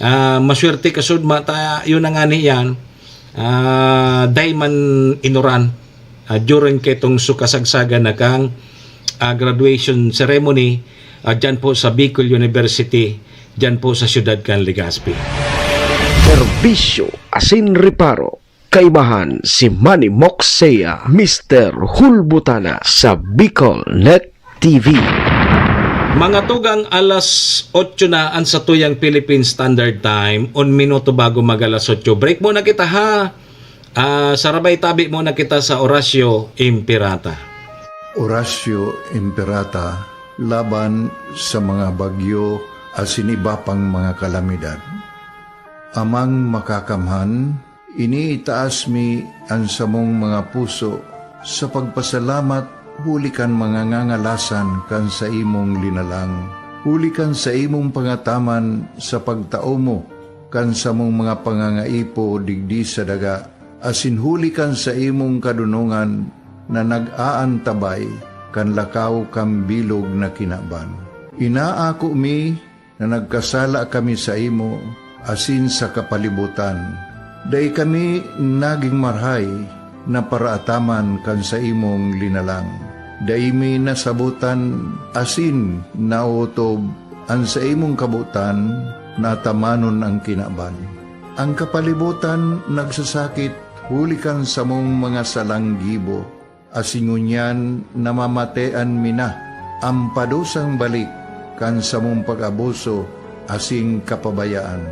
Ah, maswerte kasudma ta, yun na nga ni yan. Ah, dai man inuran, ah, during ketong sukasagsagan na kang, ah, graduation ceremony, ah, dyan po sa Bicol University, dyan po sa siyudad kan Legazpi. Serbisyo asin reparo. Kaibahan si Manny Moxea, Mister Hulbutana sa Bicol Net T V. Mga tugang, alas otso na an satuyang Philippine Standard Time, un minuto bago mag alas otso. Break muna kita, ha? Ah, sarabay tabi muna kita sa Orasyo Imperata. Orasyo Imperata laban sa mga bagyo asin iba pang mga kalamidad. Amang Makakamhan, iniitaas mi an samong mga puso sa pagpasalamat huli kan mga ngangalasan kan saimong linalang, huli kan saimong pangataman sa pagtao mo kan samong mga pangangaipo digdi sa daga, asin huli kan saimong kadonongan na nag-aantabay kan lakaw kan bilog na kinaban. Inaako mi na nagkasala kami saimo asin sa kapalibotan. Dai kami nagin marahay na paraataman kan saimong linalang. Dai mi nasabotan asin naotob an saimong kabotan na atamanon an kinaban. An kapalibotan nagsasakit huli kan samong mga salang gibo, asin ngunyan namamatean mi na an padusang balik kan samong pag-abuso asin kapabayaan.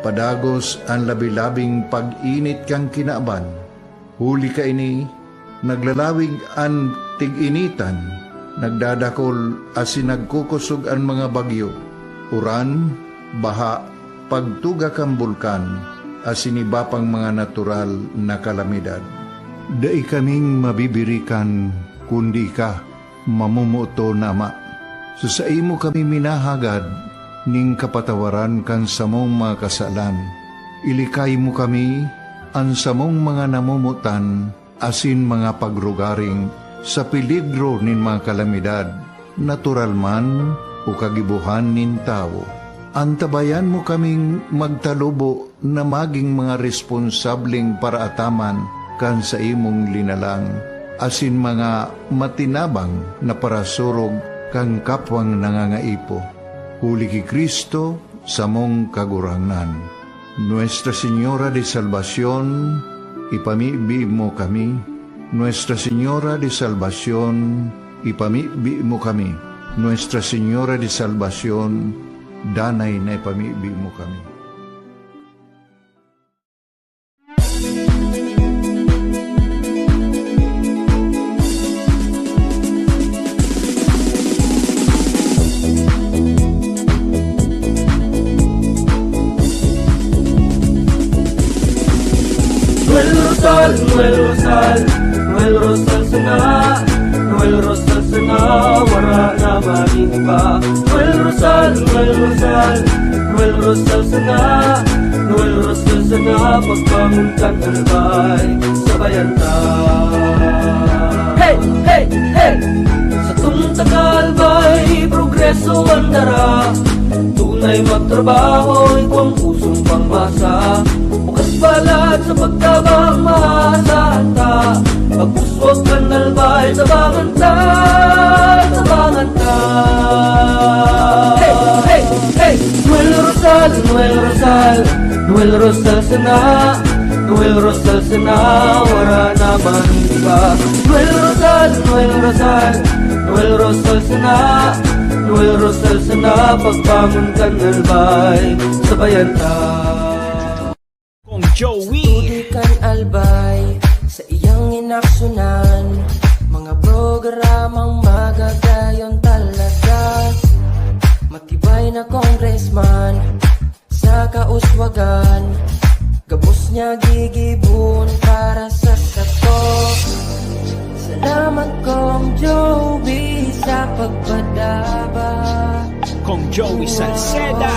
Padagos an labi-labing pag-init kan kinaban. Huli kaini, naglalawig an tig-initan, nagdadakol asin nagkukosog an mga bagyo, uran, baha, pagtuga kan bulkan, asin iba pang mga natural na kalamidad. Dai kaming mabibirikan, kundi ika, mamomoton na Ama. Sa saimo kami minahagad ning kapatawaran kan samong mga kasalan. Ilikay mo kami, an samong mga namomotan, asin mga pagrugaring sa peligro nin mga kalamidad, natural man o kagibohan nin tawo. Antabayan mo kaming magtalubo na magin mga responsableng paraataman kan saimong linalang, asin mga matinabang na parasurog kan kapwang nangangaipo. Huli ki Cristo, samong Kagurangnan. Nuestra Señora de Salvacion, ipamibi mo kami. Nuestra Señora de Salvacion, ipamibi mo kami. Nuestra Señora de Salvacion, danay na ipamibi mo kami. Noel Rosal, Noel Rosal, Noel Rosal sana, Noel Rosal sana, wara na magin iba. Noel Rosal, Noel Rosal, Noel Rosal sana, Noel Rosal sana, pagbangon kan Albay, sabayan ta. Hey! Hey! Hey! Satong taga Albay, progreso an dara. Tunay magtrabaho, igwang pusong pangmasa. Bukas balat sa pagtabang, maasahan ta. Pagpuswag kan Albay, tabangan ta, tabangan ta. Hey! Hey! Hey! Noel Rosal, Noel Rosal, Noel Rosal sana, Noel Rosal sana, wara na magin iba. Noel Rosal, Noel Rosal, Noel Rosal sana, Noel Rosal sana, pagbangon kan Albay, sabayan ta. Kong Joey. Tubig kan Albay, sa iyang inaksyonan, mga programang magagayon talaga. Matibay na congressman, sa kauswagan, gabos niya gigibohon para sa sato. Salamat, Kong Joey, sa pagpadaba. Kong Joey Salceda.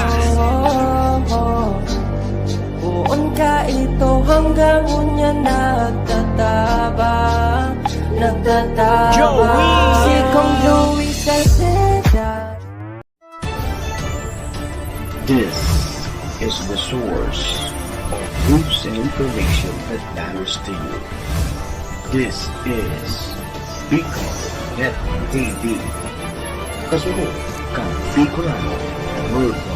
Poon ka ito hanggang ngunyan nagtatabang, nagtatabang. Joey! Si Kong Joey Salceda. This is the source of news and information that matters to you. This is Bicol Net T V. Kasunod kan Bicolano Worldwide.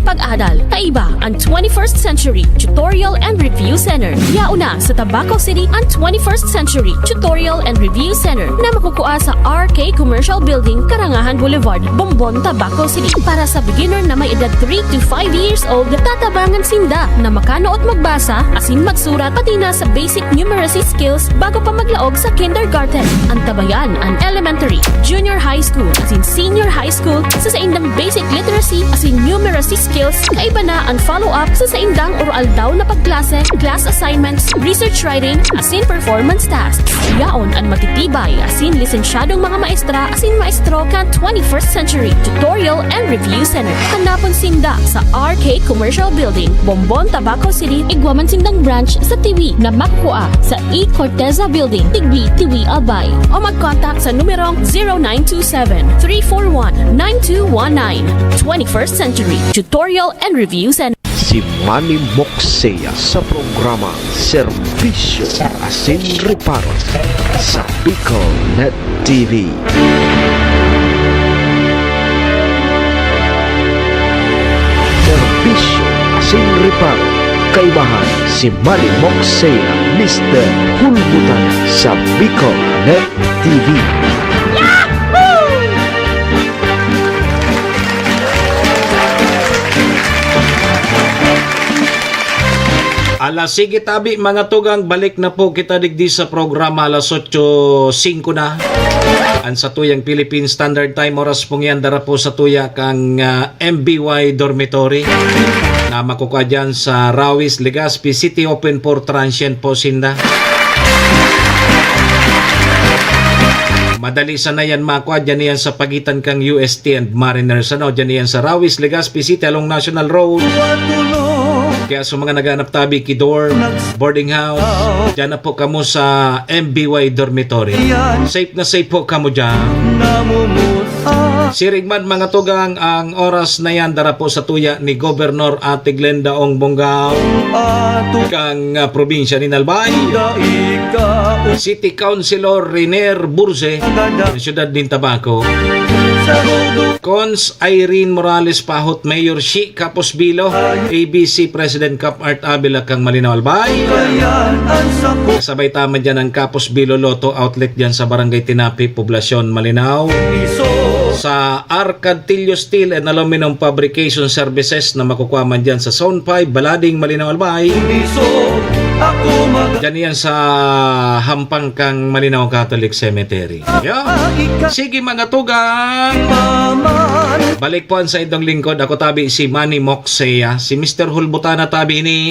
Pag-adal, kaiba an twenty-first Century Tutorial and Review Center. Yaon na sa Tabaco City an twenty-first Century Tutorial and Review Center na makukua sa R K Commercial Building, Karangahan Boulevard, Bombon, Tabaco City. Para sa beginner na may edad three to five years old, tatabangan sinda na makanuot magbasa asin magsurat, pati na sa basic numeracy skills bago pa maglaog sa kindergarten. Antabayan an elementary, junior high school, asin senior high school sa saindang basic literacy asin numeracy skills. Kaiba na an follow-up sa saindang oro-aldaw na pagklase, class assignments, research writing, asin performance tasks. Yaon an matitibay asin lisensyadong mga maestra asin maestro kan twenty-first Century Tutorial and Review Center. Hanapon sinda sa R K Commercial Building, Bombon, Tabaco City. Igwa man sindang branch sa Tiwi na makukua sa E Corteza Building, Tigbi, Tiwi, Albay. O mag-contact sa numerong zero nine two seven, three four one, nine two one nine. Twenty-first Century Tutorial and Review Center. Si Manny Moxea sa programa Serbisyo asin Reparo sa Bicol Net T V. Serbisyo asin Reparo, kaibahan si Manny Moxea, Mister Hulbutan sa Bicol Net T V. Alas sige tabi, mga tugang, balik na po kita digdi sa programa, alas otso singko na. Ang satuyang Philippine Standard Time, oras pong yan, dara po sa tuya kang, ah, M B Y Dormitory na makukuha dyan sa Rawis, Legazpi City, open for transient po sinda. Madali sana yan makuha, dyan yan sa pagitan kang U S T and Mariners, ano, dyan yan sa Rawis, Legazpi City, along National Road. Kaya sa mga naghanap tabi ki dorm, boarding house, dyan na po kamo sa M B Y Dormitory. Safe na safe po kamo dyan. Siring man, mga tugang, ang oras na yan, dara po sa tuya ni Gobernador Ate Glenda Ong Bongao, kang, ah, probinsya ni Albay, City Councilor Riner Burse, ng siyudad nin Tabaco. Cons Irene Morales Pahot, Mayor Shi Capos Bilo, A B C President Cap Art Avila kang Malinao, Albay. Kasabay ta man dyan ang Capos Bilo Lotto Outlet dyan sa Barangay Tinapi, Poblacion, Malinao. Sa Arcadillo Steel and Aluminum Fabrication Services na makukuha man dyan sa Zone five, Balading, Malinao, Albay. Dyan yan sa hampang kang Malinao Catholic Cemetery. Yeah. Sige, mga tugang. Balik po ang sa idong lingkod. Ako tabi si Manny Moxea. Si Mister Hulbutana tabi ni.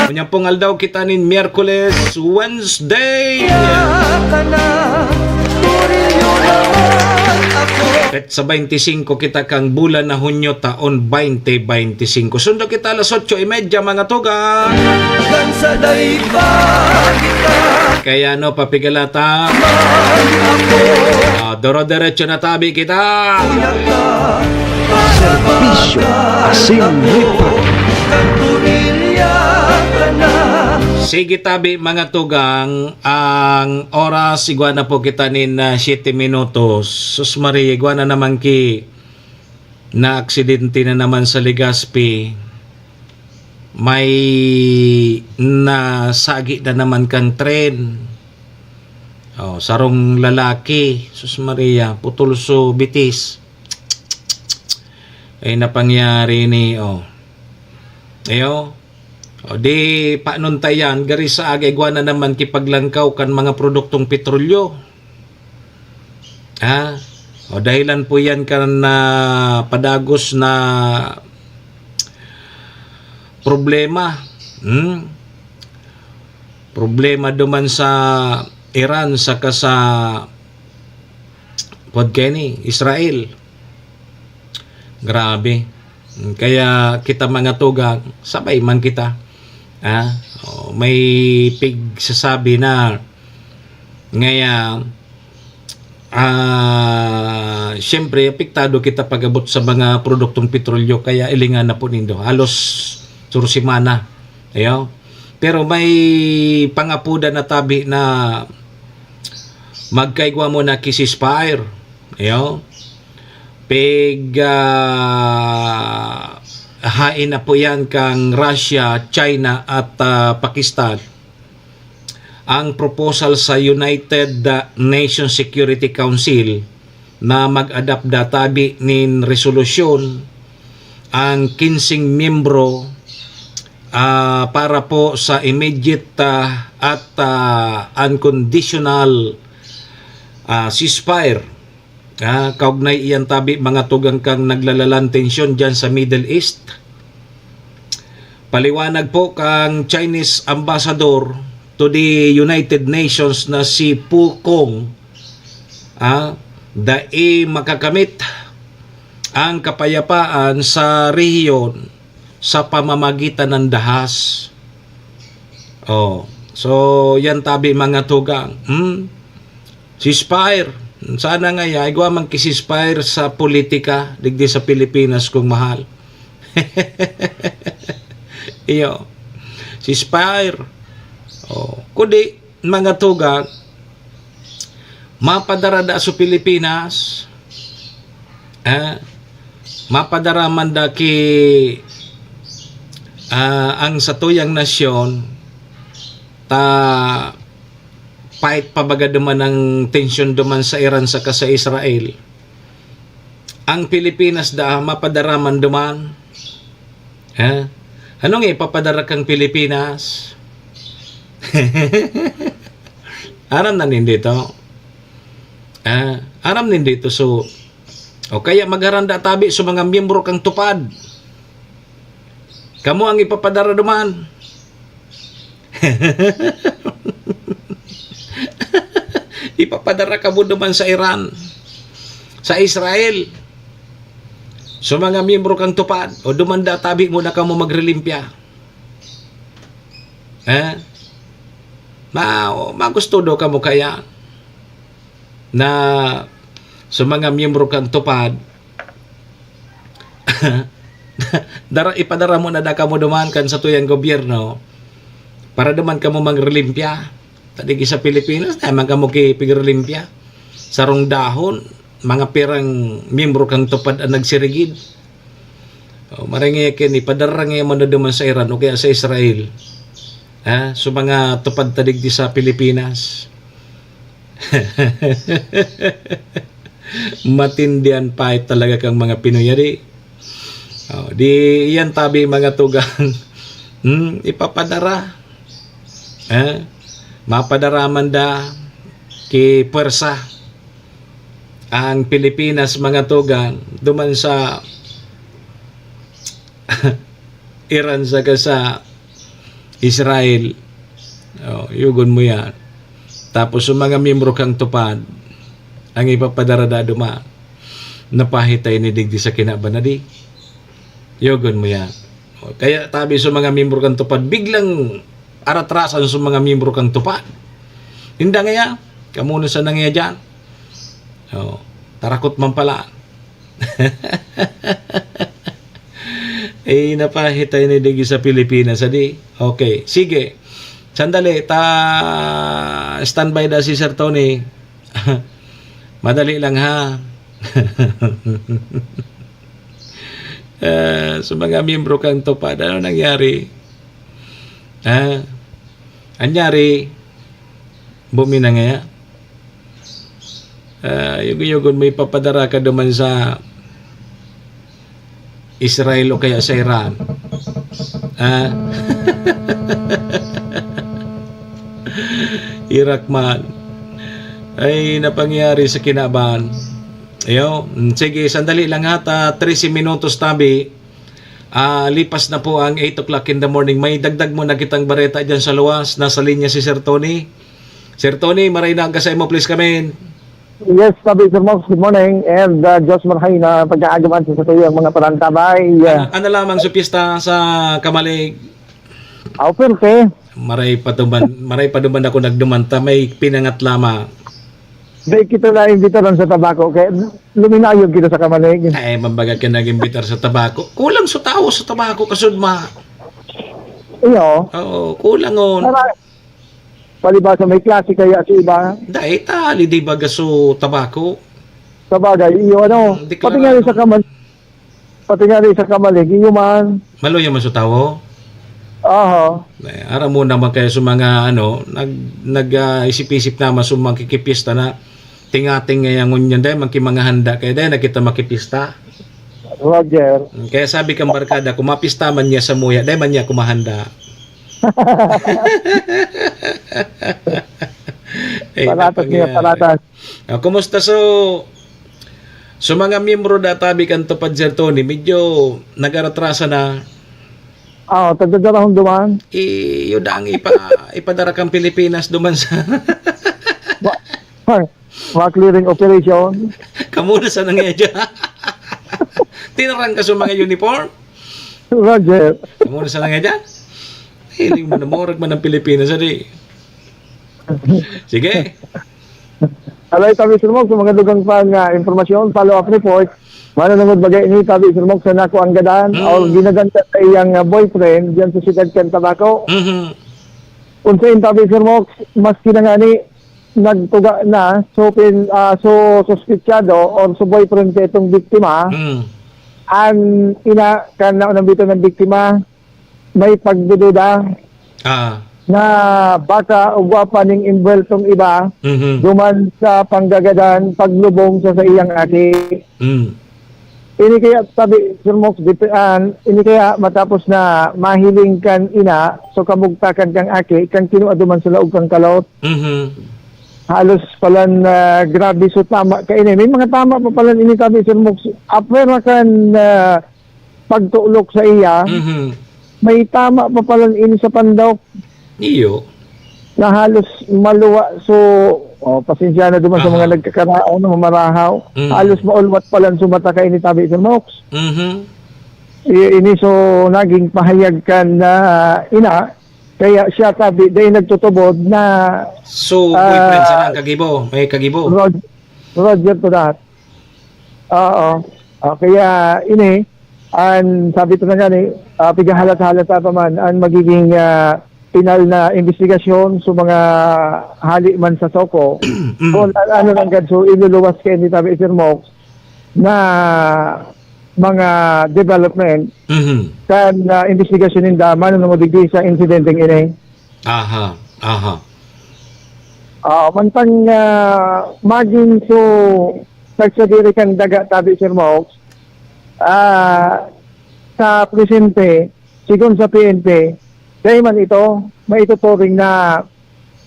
Unya pong aldaw kita nin Miyerkules, Wednesday. Petsa twenty-cinco kita kang bulan na Hunyo, taon twenty twenty-five. Sundo kita alas otso y media, mga tugang. Kaya no, papigalata. Ah, doro-derecho na tabi kita. Serbisyo asin lipat. Sige tabi, mga tugang, ang oras, igwa na po kita nin, ah, siyete minutos. Sus Maria, igwa na naman ki na aksidente na naman sa Legazpi. May nasagi na naman kang tren. Oh, sarong lalaki, sus Maria, putol so bitis. Ay, napangyari ni, oh. Ayo. O di, panon ta yan, gari sa aga igwa na naman kipaglangkaw kan mga produktong petrolyo. Ha? O dahilan po yan kan, ah, padagos na problema. Hmm? Problema duman sa Iran saka sa, kuwan kaya ni, Israel. Grabe. Kaya kita mga tugang, sabay man kita. Ah, oh, may pigsasabi na ngaya, ah, siyempre, apektado kita pag-abot sa mga produktong petrolyo, kaya ilingan na po nindo. Halos suro semana. Ayo. Pero may pangapodan na tabi na magkaigwa mo na ki ceasefire. Ayo. Pig, ah, hain na po yan kang Russia, China at, ah, Pakistan. Ang proposal sa United, ah, Nations Security Council na mag-adapt da tabi nin resolusyon ang kinsing miyembro, ah, para po sa immediate, ah, at, ah, unconditional, ah, ceasefire. Ah, kaugnay iyan tabi, mga tugang, kang naglalalang tensyon diyan sa Middle East. Paliwanag po kang Chinese ambassador to the United Nations na si Pu Kong, ah, dai makakamit ang kapayapaan sa rehiyon sa pamamagitan ng dahas. Oh, so yan tabi, mga tugang. Hmm? Ceasefire. Sana nga ya, igwa man ki ceasefire sa politika, digdi sa Pilipinas, kung mahal. Iyo. Ceasefire. Oh, kundi, mga tugang, mapadara da sa Pilipinas, ah, mapadara man da ki, ah, ang satuyang nasyon, ta fight pa baga duman ang tensyon duman sa Iran saka sa Israel. Ang Pilipinas da mapadara man duman, ha? Ano nga ipapadara kang Pilipinas? Aram na nin dito. Ah, aram nin dito. So, o kaya magharanda tabi sa mga miyembro kang tupad. Kamo ang ipapadara duman. Ipapadara kamo duman sa Iran, sa Israel. So, mga miyembro kang tupad, o duman da tabi mo na kamo magrelimpya. Eh? Ma, magusto do kamo kaya na sa mga miyembro kang tupad, dara, ipadara mo na da kamo duman kan satuyang gobyerno para duman kamo magrelimpya. Tadig sa Pilipinas, naman kamo kipigrelimpya. Sarong dahon, mga pirang miyembro kang tupad ang nagsirigid. O, maringay kin, ipadara ngaya mo na duman sa Iran o kaya sa Israel. Ha? So, mga tupad tadig di sa Pilipinas. Matindi an pait talaga kang mga Pinoy, di? O, di yan tabi, mga tugang. Hmm, ipapadara. Ha? Mapadara man da ki pwersa ang Pilipinas, mga tugang, duman sa Iran saka sa Israel. O, yugon mo yan. Tapos, yung mga miyembro kang tupad, ang ipapadara da duman, napahitay ni digdi sa kinaban na di. Yugon mo yan. O, kaya tabi sa mga miyembro kang tupad, biglang aratrasan sa mga miyembro kang tupad. Hindi nga yan. Kamuno sa nangyayari dyan. O, tarakot man pala. Eh, napahitay ni digdi sa Pilipinas, adi. Okay, sige. Sandali, ta standby da si Sir Tony. Madali lang, ha. Ah, sa mga miyembro kang tupad, ano nangyari? Ah, anyari, bumi na ngaya. Ah, yugon-yugon mo ipapadara ka duman sa Israel o kaya sa Iran. Ah? Iraq man. Ay, napangyari sa kinaban. Ayo, mm, sige, sandali lang ha, ta trese minutos tabi. Ah, lipas na po ang eight o'clock in the morning. May dagdag mo na kitang bareta dyan sa luwas. Nasa linya si Sir Tony. Sir Tony, maray na ang kasay mo, please come in. Yes, Tabi Sir Mox, good morning. And, uh, Diyos marhay na pagkaagaman sa satuyang mga parantabay. Ano, ano lamang sa piyesta sa Kamalig? Aw, perte. Maray pa duman, maray pa duman ako nagduman ta, may pinangat lamang. Di kita na imbitaran sa tabako, kaya luminayog kita sa Kamalig. Ay, mambaga ka nag-imbitar sa tabako. Kulang sa tao sa tabako, kasud ma. Iyo. Oo, kulang on. Para, palibasa may klase kaya sa iba. Dahil tali, di baga so tabako. Sa bagay, iyo, ano, Hmm, di pati nga klaro. Sa Kamal-, pati nga rin sa Kamalig, iyo man. Maluya man sa tawo? Aha. Eh, aram mo naman kayo sa mga, ano, nag-, nag, ah, isip-isip naman sa mga kikipista na tingating ngayon ngunyan, dahil man ki mga handa kayo, dahil na kita makipista. Roger. Kaya sabi kang barkada, kung mapista man niya sa muya, dahil man niya kumahanda. Eh, Palatas niya, napangyari. Palatas. Ah, kumusta so, so mga miyembro da tabi kan Tupad, Sir Tony? Medyo nagaratrasa na. Ah, tagdadarahon duman. I-, yun ang ipa-, ipadara kang Pilipinas duman sa Wa-, wa-, wa clearing operation. Kamu na sa nangyayari dyan. Tinarang ka sa mga uniform? Roger. Kamu na sa nangyayari dyan? Hiling mo na, morag man ang Pilipinas, adi. Sige. Alay, tabi, Sir Mog, sa mga dugang pang, ah, impormasyon, follow-up report, mananungod bagay ini, tabi, Sir Mog, sa nako ang gadan, Hmm. or ginaganta sa iyang, ah, boyfriend, diyan sa siyudad kan Tabaco. Mhm. Unsain, tabi, Sir Mog, maski na ngani, nagtuga na, so, pin-, ah, so, suspitsado or so boyfriend sa itong biktima, Hmm. ang ina, kan naunang bitaw ng biktima, may pagdududa Ah. na baka o gwapa ning envueltong iba Mhm. duman sa panggagadan, paglubong sa saiyang aki. Mm. Ini kaya, sabi, Sir Mox, dito, ah, ini kaya matapos na mahiling kan ina, so kamugtakan kang aki, kan kinua duman sa laog kang kalot. Mhm. Halos palan, ah, grabe, so tama ka ini. May mga tama pa palan ini, sabi, Sir Mox. Apwera kan, ah, pagtulok sa iya, Mhm. may tama pa palan ini sa pandok. Iyo. Na halos maluwa. So, oh, pasensya na duman sa Aha. mga nagkakaraon, mamarahaw. Mm. Halos maulwat palan sa mata ka ini, tabi, Sir Mox. Mhm. I-, ini, so, naging pahayag kan, ah, ina, kaya siya, tabi, dahil nagtutubod na, So, boyfriend ah, sana ang kagibo, may kagibo. Rod-, Roger to that. Oo. Ah, kaya ini, an sabi ko na nga ni, ah, pighahalat-halat pa man an magiging, ah, pinal na imbestigasyon sa mga hali man sa SOCO. Mm. Kung an-, ano lang gad, so iluluwas kay ni Tabi Sir Mox na mga development Mhm. kan, ah, imbestigasyon ninda, mano na mo digdi sa insidenteng ini. Aha, aha. Ah, mantang, ah, magin so nagsadiri kan daga, tabi, Sir Mox, ah, sa presente, sigon sa P N P, dai man ito maituturing na,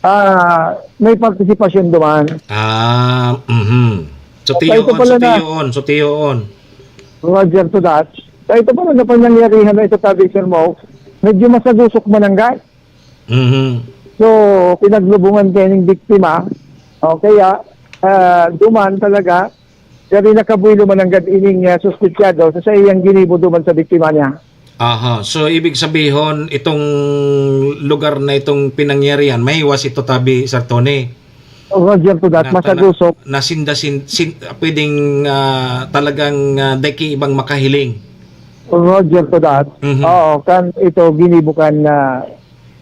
ah, may partisipasyon duman. Ah, mhm. So, Sa ito tiyoon, pala so, na tiyoon, so, tiyoon. Roger to that. Sa ito pala na panangyarihan na ito, tabi, Sir Mox, medyo masagusok mananggad. Mhm. So, pinaglubungan kayo ning biktima. O kaya, ah, duman talaga, sabi, nakabuelo mananggad ining, ah, suspetsado sa saiyang ginibo duman sa biktima niya. Aha. So, ibig sabihon, itong lugar na itong pinangyarihan, mahiwas ito, tabi, Sir Tony. Roger to that, Na tala-, masagusok. na sinda sin-, sin-, pwedeng, ah, talagang, ah, dai ki ibang makahiling. Roger to that. Mhm. Oo, kan ito ginibo kan, ah,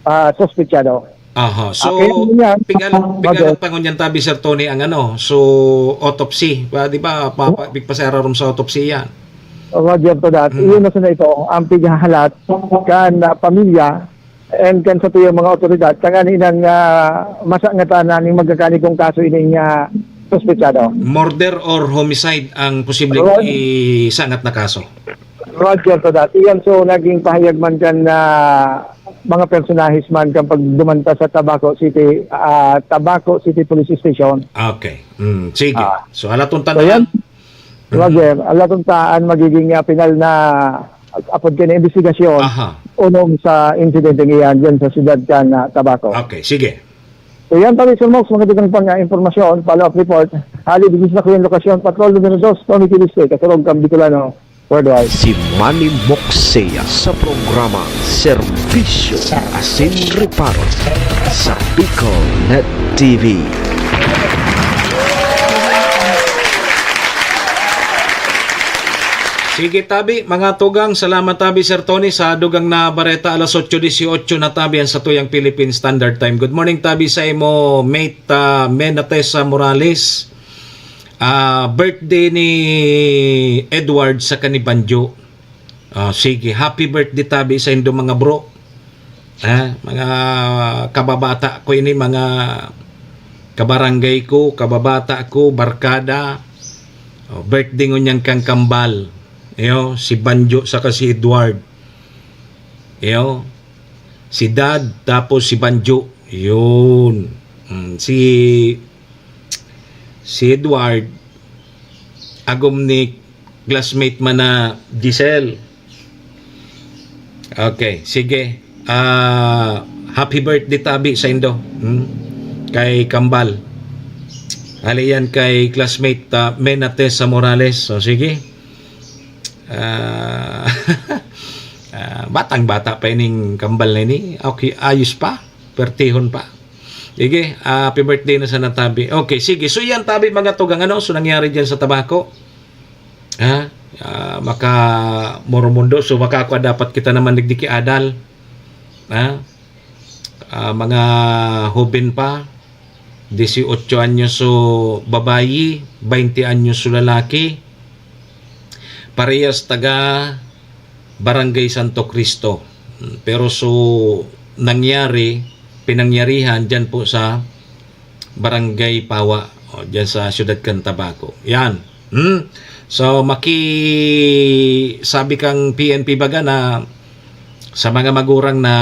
ah, suspetsado. Aha. So, Okay, yun yan. pigal-, Roger. pigalat pa ngunyan tabi, Sir Tony, ang ano, so, autopsy. Pa, di ba, pa, pa, pigpasararom sa autopsy yan. Roger to that. Mm. Iyon na sana ito, ang pighahalat kan, ah, pamilya and kan sa tuyang mga otoridad. Tanganing, ah, masangatan na ning magkakanigong kaso ining, ah, suspetsado. Murder or homicide ang posibleng Ro-, isangat na kaso? Roger to that. Iyan, so, naging pahayag man kan, ah, mga personahes man kan pagdumanta sa Tabaco City, ah, Tabaco City Police Station. Okay. Mm, sige. Ah. So, halaton ta So, na yan. lang. Mhm. Roger, halaton ta an magiging, ah, pinal na apod kay na imbestigasyon Aha. unom sa insidenteng iyan dyan sa siyudad kan, ah, Tabaco. Okay, sige. So, yan, tabi, Sir Mox, mga daghang pang, ah, impormasyon, follow-up report. Hali, digdi sa Kuyan Lokasyon, Patrol numero dos, Tommy Kiliste, Kasurog kan Bicolano, Worldwide. Si Manny Moxea sa programa Serbisyo Asin Reparo sa Bicol Net T V. Sige, tabi, mga tugang. Salamat, tabi, Sir Tony, sa dugang na bareta, alas otso dieciocho na, tabi, an satuyang Philippine Standard Time. Good morning, tabi, sa imo, mate, ah, Menatesa Morales. Ah, birthday ni Edward saka ni Banjo. Ah, sige, happy birthday, tabi, saindo, mga bro. Ah, mga kababata ko ini, mga kabarangay ko, kababata ko, barkada. Oh, birthday ngunyan kan kambal. Iyo, si Banjo saka si Edward. Iyo, si Dad, tapos si Banjo. Yun. Mm, si, si Edward, agom ni classmate man na Giselle. Okay, sige. Ah, happy birthday, tabi, saindo. Hmm? Kay Kambal. Hali yan kay classmate, ah, Menatesa Morales. So, sige. Ah, ah, batang-bata pa ining Kambal na ini. Okay, ayos pa. Pertihon pa. Sige, ah, happy birthday na sana, tabi. Okay, sige. So, yan, tabi, mga tugang, ano? So, nangyari dyan sa Tabaco. Ha? Ah, maka Moromundo. So, makakua dapat kita naman digdi ki adal. Ha? Ah, mga hoben pa, dieciocho anyos so babayi, baynte anyos so lalaki. Parehas taga Barangay Santo Cristo. Pero so nangyari, pinangyarihan dyan po sa Barangay Pawa, o, dyan sa siyudad kan Tabaco. Yan. Hmm? So, maki-, sabi kang P N P baga na sa mga magurang na,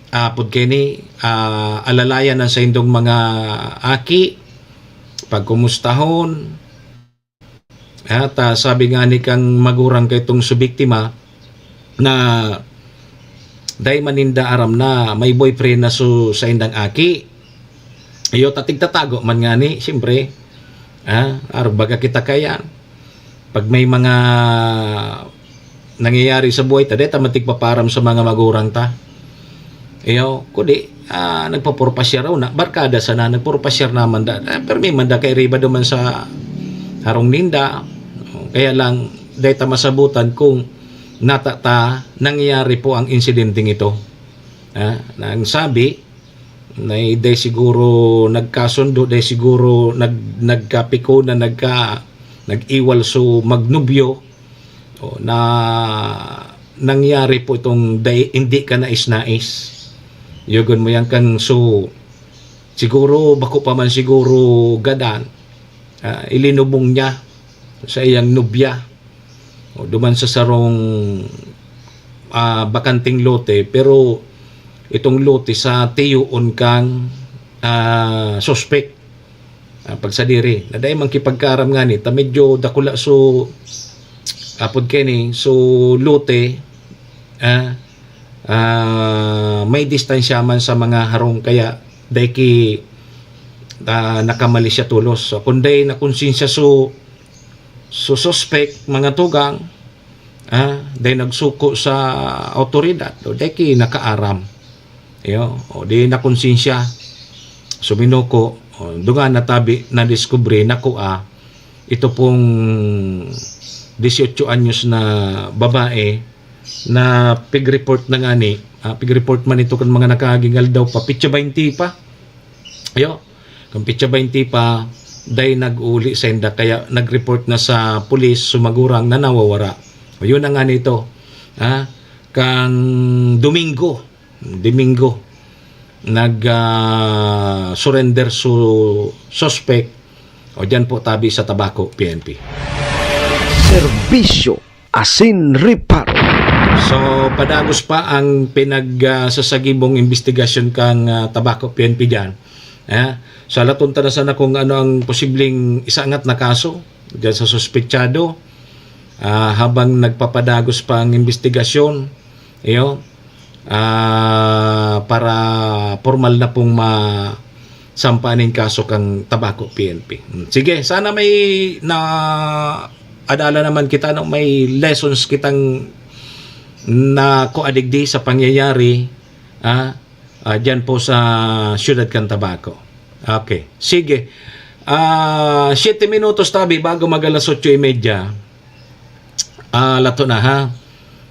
ah, apod kini, ah, alalayan ang saindong mga aki, pagkumustahon. At, ah, sabi nga ni kang magurang kaitong subiktima na dai man ninda aram na may boyfriend na su-, saindang aki. Iyo, ta tigtatago man ngani, siyempre. Ah, arog baga kita kaiyan. Pag may mga nangyayari sa buhay ta, dai ta man tigpaparam sa mga magurang ta. Iyo, kundi, ah, nagpapurpasyar raw na, barkada sana, nagpurpasyar naman da, ah, permi man da kay riba duman sa harong ninda. Kaya lang, dai ta masabutan kung nata ta nangyayari po ang insidenteng ito. Ah, na ang sabi, na dai siguro nagkasundo, dai siguro nag-, nagkapikunan, nagka-, nag-iwal so magnobyo, o na nangyari po itong dai, hindi ka nais-nais. Yugon mo yan kang so, siguro, bako pa man siguro gadan, ah, ilinubong niya sa iyang nobya. O, duman sa sarong, ah, bakanteng lote, pero itong lote sa tiyoon kang, ah, suspek. Ah, pagsadiri, na dai man kipagkaaram ngani, ta medyo dakula so, apod kini, so lote, ah, ah, may distansya man sa mga harong, kaya dai ki-, ah, nakamali siya tolos. So, kung dai nakonsensya so, so suspek, mga tugang, ah, dai nagsuko sa awtoridad, o dai ki nakaaram. Iyo, o di nakonsensya, suminuko, o, dungan natabi, nadiskubre, nakua, ito pong dieciocho anyos na babae na pig-report na ngani, ah, pig-report man ito kan mga nakaaging aldaw pa, pitsa baynti pa. Iyo, kan pitsa baynti pa, dai nag-uli sainda, kaya nag-report na sa pulis, so magurang na nawawara. O, yun na ngani ito. Ah, kan Domingo, Domingo, nag, ah, surrender so suspect. O, diyan po tabi sa Tabaco, P N P. Serbisyo asin reparo. So, padagos pa ang pinag, ah, sasagibong imbestigasyon kang, ah, Tabaco P N P diyan. Eh, so, alaton ta na sana kung ano ang posibleng isangat na kaso diyan sa suspetsado, ah, habang nagpapadagos pa ang imbestigasyon. Iyo, ah, para pormal na pong masampa ning kaso kang Tabaco P N P. Hmm, sige, sana may naadala naman kita, no? May lessons kitang nakua digdi sa pangyayari, ah, ah, diyan po sa siyudad kan Tabaco. Okay, sige. Ah, siyete minutos tabi bago mag alas otso y media. Ah, lato na, ha?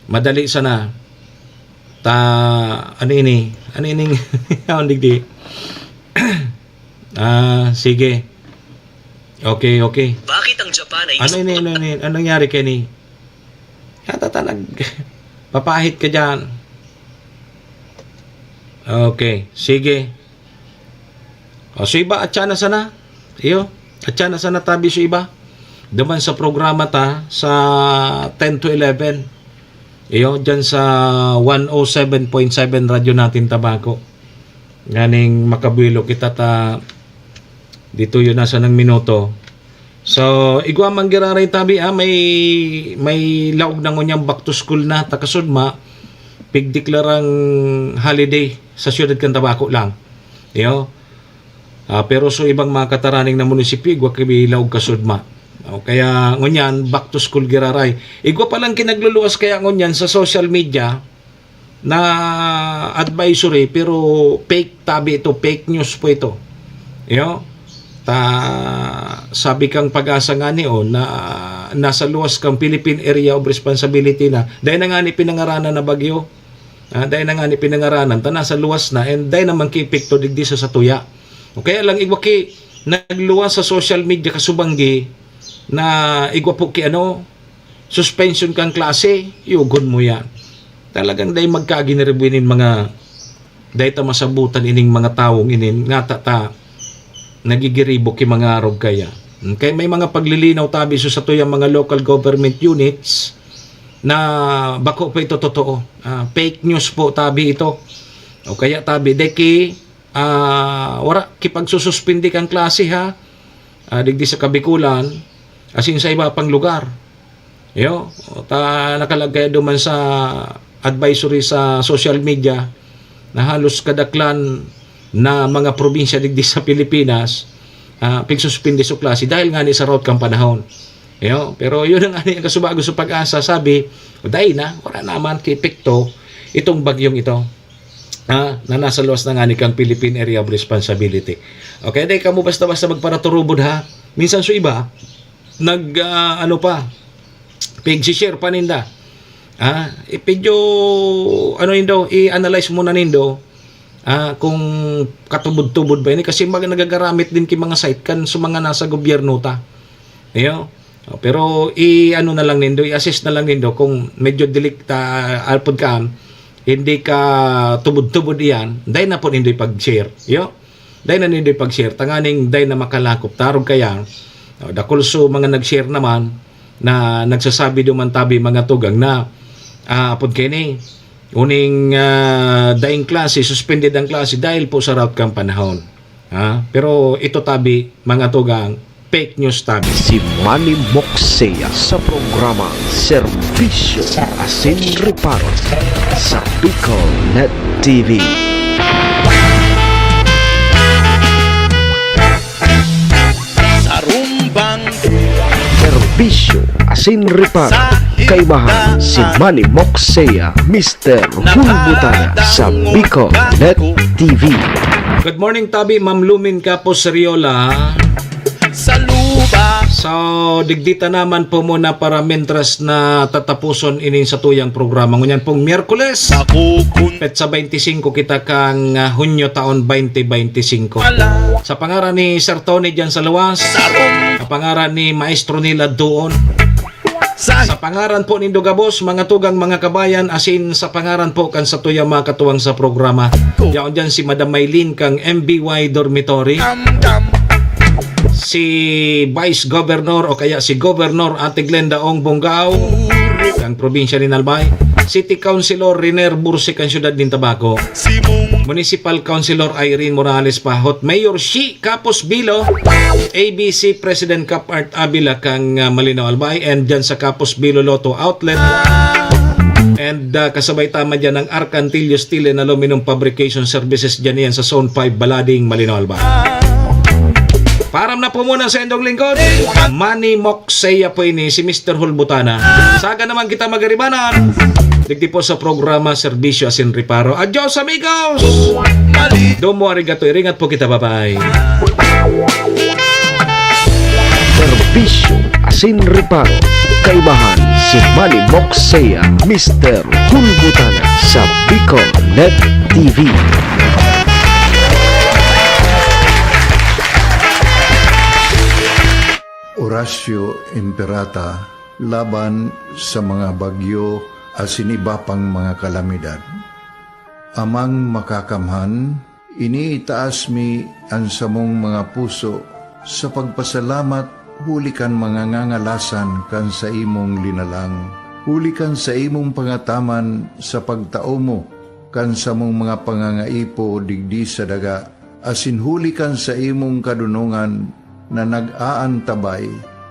Madali sana. Ta, ano ini? Ano ining, aon digdi? Ah, sige. Okay, okay. Bakit ang Japan ay Ano ini, ano ini? Anong nangyari kay ni? Yata ta nag-, papahit ka dyan. Okay, sige. O, so iba, atya na sana. Iyo, atya na sana tabi so iba. Duman sa programa ta, sa ten to eleven. Iyo, dyan sa one oh seven point seven Radyo Natin Tabaco. Nganing makabuelo kita ta dito yun nasa nang minuto. So, igwa man giraray tabi, ah, may, may laog na ngunyan back to school na, takasudma, pigdeklarang holiday sa siyudad kan Tabaco lang. Iyo. Ah, pero so ibang mga kataraning na munisipyo, igwa ki laog kasudma. O, kaya ngunyan, back to school giraray. Igwa palang kinagluluwas kaya ngunyan sa social media, na advisory, pero fake tabi ito, fake news po ito. Iyo, ta, sabi kang Pag-asa ngani, oh, na nasa luwas kang Philippine Area of Responsibility na. Dai na ngani pinangaranan na bagyo. Ah, dai na ngani pinangaranan, ta nasa luwas na, and dai naman ki epekto digdi sa satuya. O kaya lang, igwa ki nagluwas sa social media kasubanggi na igwa po ki ano, suspension kang klase, yugon mo yan. Talagang dai magkaginiribo inin mga, dai ta masabutan ining mga tawong inin, ngata ta nagigiribo ki mga arog kaya. Kaya may mga paglilinaw tabi sa satuyang mga local government units na bako po ito totoo. Ah, fake news po tabi ito. O kaya tabi, deki, ah, wara kipagsususpindi kang klase ha. Ah, digdi sa Kabikulan, asin sa iba pang lugar. Yo, ta nakalagay duman sa advisory sa social media na halos kadaklan na mga probinsya digdi sa Pilipinas, ah, pigsuspindi so klase dahil nga ni sa rout kan panahon. Yo, pero yun ang ani ang kasubago sa Pag-asa, sabi, "Dai na, wala naman kay epekto itong bagyong ito." Ah, na nasa luwas na nga ni kang Philippine Area of Responsibility. Okay, dai kamo basta-basta magparaturubod ha. Minsan so iba, nag, ah, ano pa, pig-share pa ninda. Ah, ipidyo, ano nindo, i-analyze muna nindo, ah, kung katubod-tubod ba ini. Kasi mag-, nagagaramit din ki mga site kan sa mga nasa gobyerno ta. Iyo. Oh, pero i-ano na lang nindo, i-assess na lang nindo kung medyo delikta, alpod ka, hindi ka tubod-tubod iyan, dai na po nindo ipag-share. Iyo. Dai na nindo ipag-share, tanganing dai na makalakop. Tarog kaya, oh, dakul so mga nag-share naman na nagsasabi duman tabi mga tugang na, ah, apod kini, uning, ah, daing klase, suspended ang klase dahil po sa rout kan panahon. Ha? Pero ito tabi, mga tugang, fake news tabi. Si Manny Moksea sa programa Serbisyo asin Reparo sa Bicol Net T V. Sarumbang Serbisyo asin Reparo. Kaibahan si Manny Moksea, Mister Hulbutana sa Bicol Net T V. Good morning, tabi, Ma'am Lumin Capos Seriola. Sa luba. So, digdita naman po muna para mientras na tatapuson ining satuyang programa. Ngunyan pong Miyerkules, Sa kukun- petsa twenty-five kita kang, ah, Hunyo taon twenty twenty-five. Ala. Sa pangaran ni Sir Tony diyan sa luwas, Sarong. Sa pangaran ni Maestro Nila doon, Sa sa pangaran po nindo gabos, mga tugang, mga kabayan, asin sa pangaran po kan satuyang mga katuwang sa programa. Yaon diyan si Madam Maylin kang M B Y Dormitory. Kam, kam. Si Vice Governor o kaya si Governor Ate Glenda Ong Bongao, kang probinsya nin Albay. City Councilor Riner Bursi, kang siyudad nin Tabaco. Simong. Municipal Councilor Irene Morales Pahot. Mayor Shi Capos Bilo, A B C President Cap Art Avila kang, ah, Malinao Albay, and dyan sa Capos Bilo Lotto Outlet. And, ah, kasabay tama dyan ang Arcantillo Steel and Aluminum Fabrication Services dyan yan sa Zone five, Balading, Malinao Albay. Param na po muna sa indong lingkod, Manny Moksea po ini, si Mister Hulbutana. Saga naman kita magaribanan. Digdi po sa programa Serbisyo asin Reparo. Adios, amigos! Domo arigato, iringat po kita, bye-bye. Serbisyo asin Reparo. Kaibahan si Manny Moksea, Mister Hulbutana sa Bicol Net T V. Orasyo Imperata laban sa mga bagyo asin iba pang mga kalamidad. Amang Makakamhan, iniitaas mi an samong mga puso sa pagpasalamat huli kan mga ngangalasan kan saimong linalang, huli kan saimong pangataman sa pagtao mo kan samong mga pangangaipo digdi sa daga, asin huli kan saimong kadonongan na nag-aantabay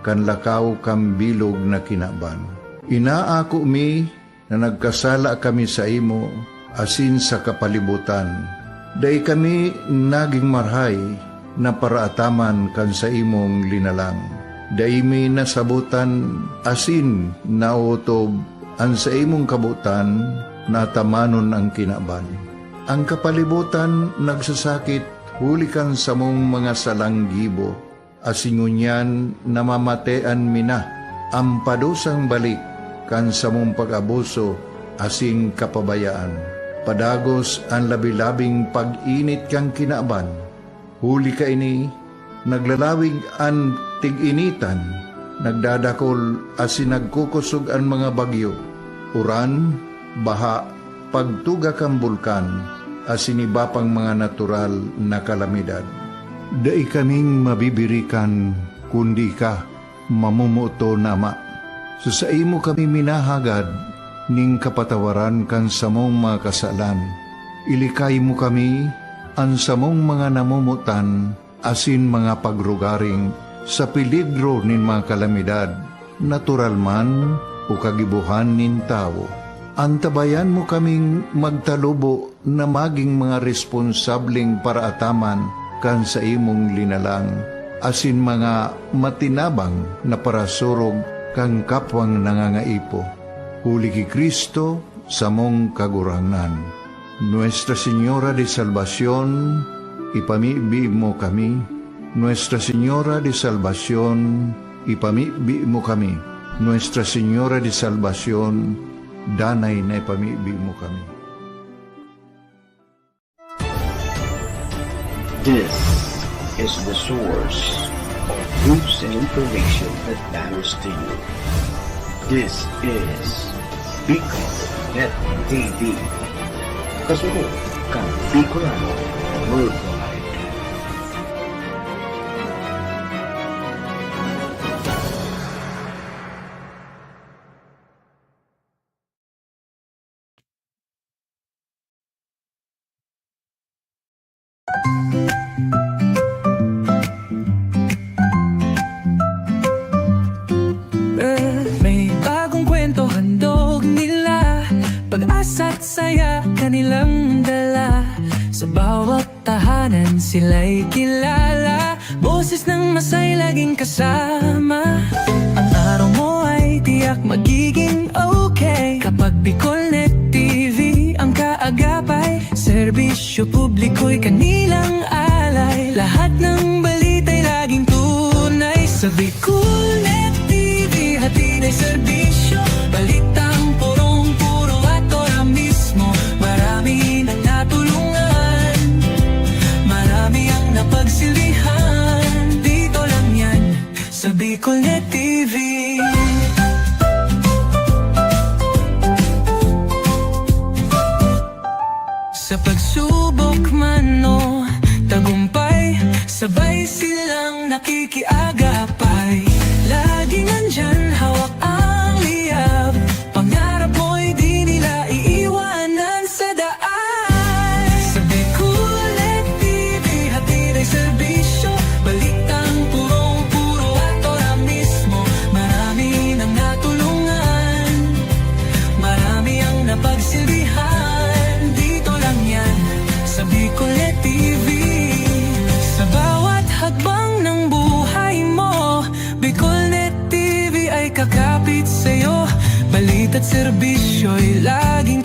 kan lakaw kan bilog na kinaban. Inaako mi na nagkasala kami saimo asin sa kapalibotan. Dai kami nagin marahay na paraataman kan saimong linalang. Dai mi nasabotan asin naotob an saimong kabotan na atamanon an kinaban. An kapalibotan nagsasakit huli kan samong mga salang gibo, asin ngunyan namamatean mi na an padusang balik kan samong pag-abuso asin kapabayaan. Padagos an labi-labing pag-init kan kinaban. Huli kaini, naglalawig an tig-initan, nagdadakol asin nagkukosog an mga bagyo, uran, baha, pagtuga kan bulkan, asin iba pang mga natural na kalamidad. Dai kaming mabibirikan kundi ika, mamomoton na Ama. Sa saimo kami minahagad ning kapatawaran kan samong mga kasalan. Ilikay mo kami, an samong mga namomotan, asin mga pagrugaring sa peligro nin mga kalamidad, natural man o kagibohan nin tawo. Antabayan mo kaming magtalubo na magin mga responsableng paraataman kan saimong linalang, asin mga matinabang na parasurog kan kapwang nangangaipo. Huli ki Cristo, samong Kagurangnan. Nuestra Señora de Salvacion, ipamibi mo kami. Nuestra Señora de Salvacion, ipamibi mo kami. Nuestra Señora de Salvacion, danay na ipamibi mo kami. This is the source of news and information that matters to you. This is Bicol Net T V. Kasunod kan Bicolano Worldwide. May bagong kwento handog nila, pag-asa't saya kanilang dala. Sa bawat tahanan sila'y kilala, boses ng masay laging kasama. Ang araw mo ay tiyak magiging okay kapag Bicol Net T V ang kaagapay. Serbisyo publiko'y kanilang alay, lahat ng balita'y laging tunay. Sa Bicol Net T V, hatid ay serbisyo, balitang purong-puro at ora mismo. Marami nang natulungan, marami ang napagsilbihan. Dito lang yan, sa Bicol Net T V. Sa pagsubok man o tagumpay, sabay silang nakikiagapay. Laging nandyan, hawak ang liyab, pangarap mo'y di nila iiwanan sa daan. Sa Bicol Net T V, hatid ay serbisyo, balitang purong-puro at ora mismo. Marami nang natulungan, marami ang napagsilbihan. Dito lang yan, sa Bicol Net T V. Sa bawat hakbang ng buhay mo, Bicol Net T V ay kakapit sa'yo. Balita't serbisyo'y laging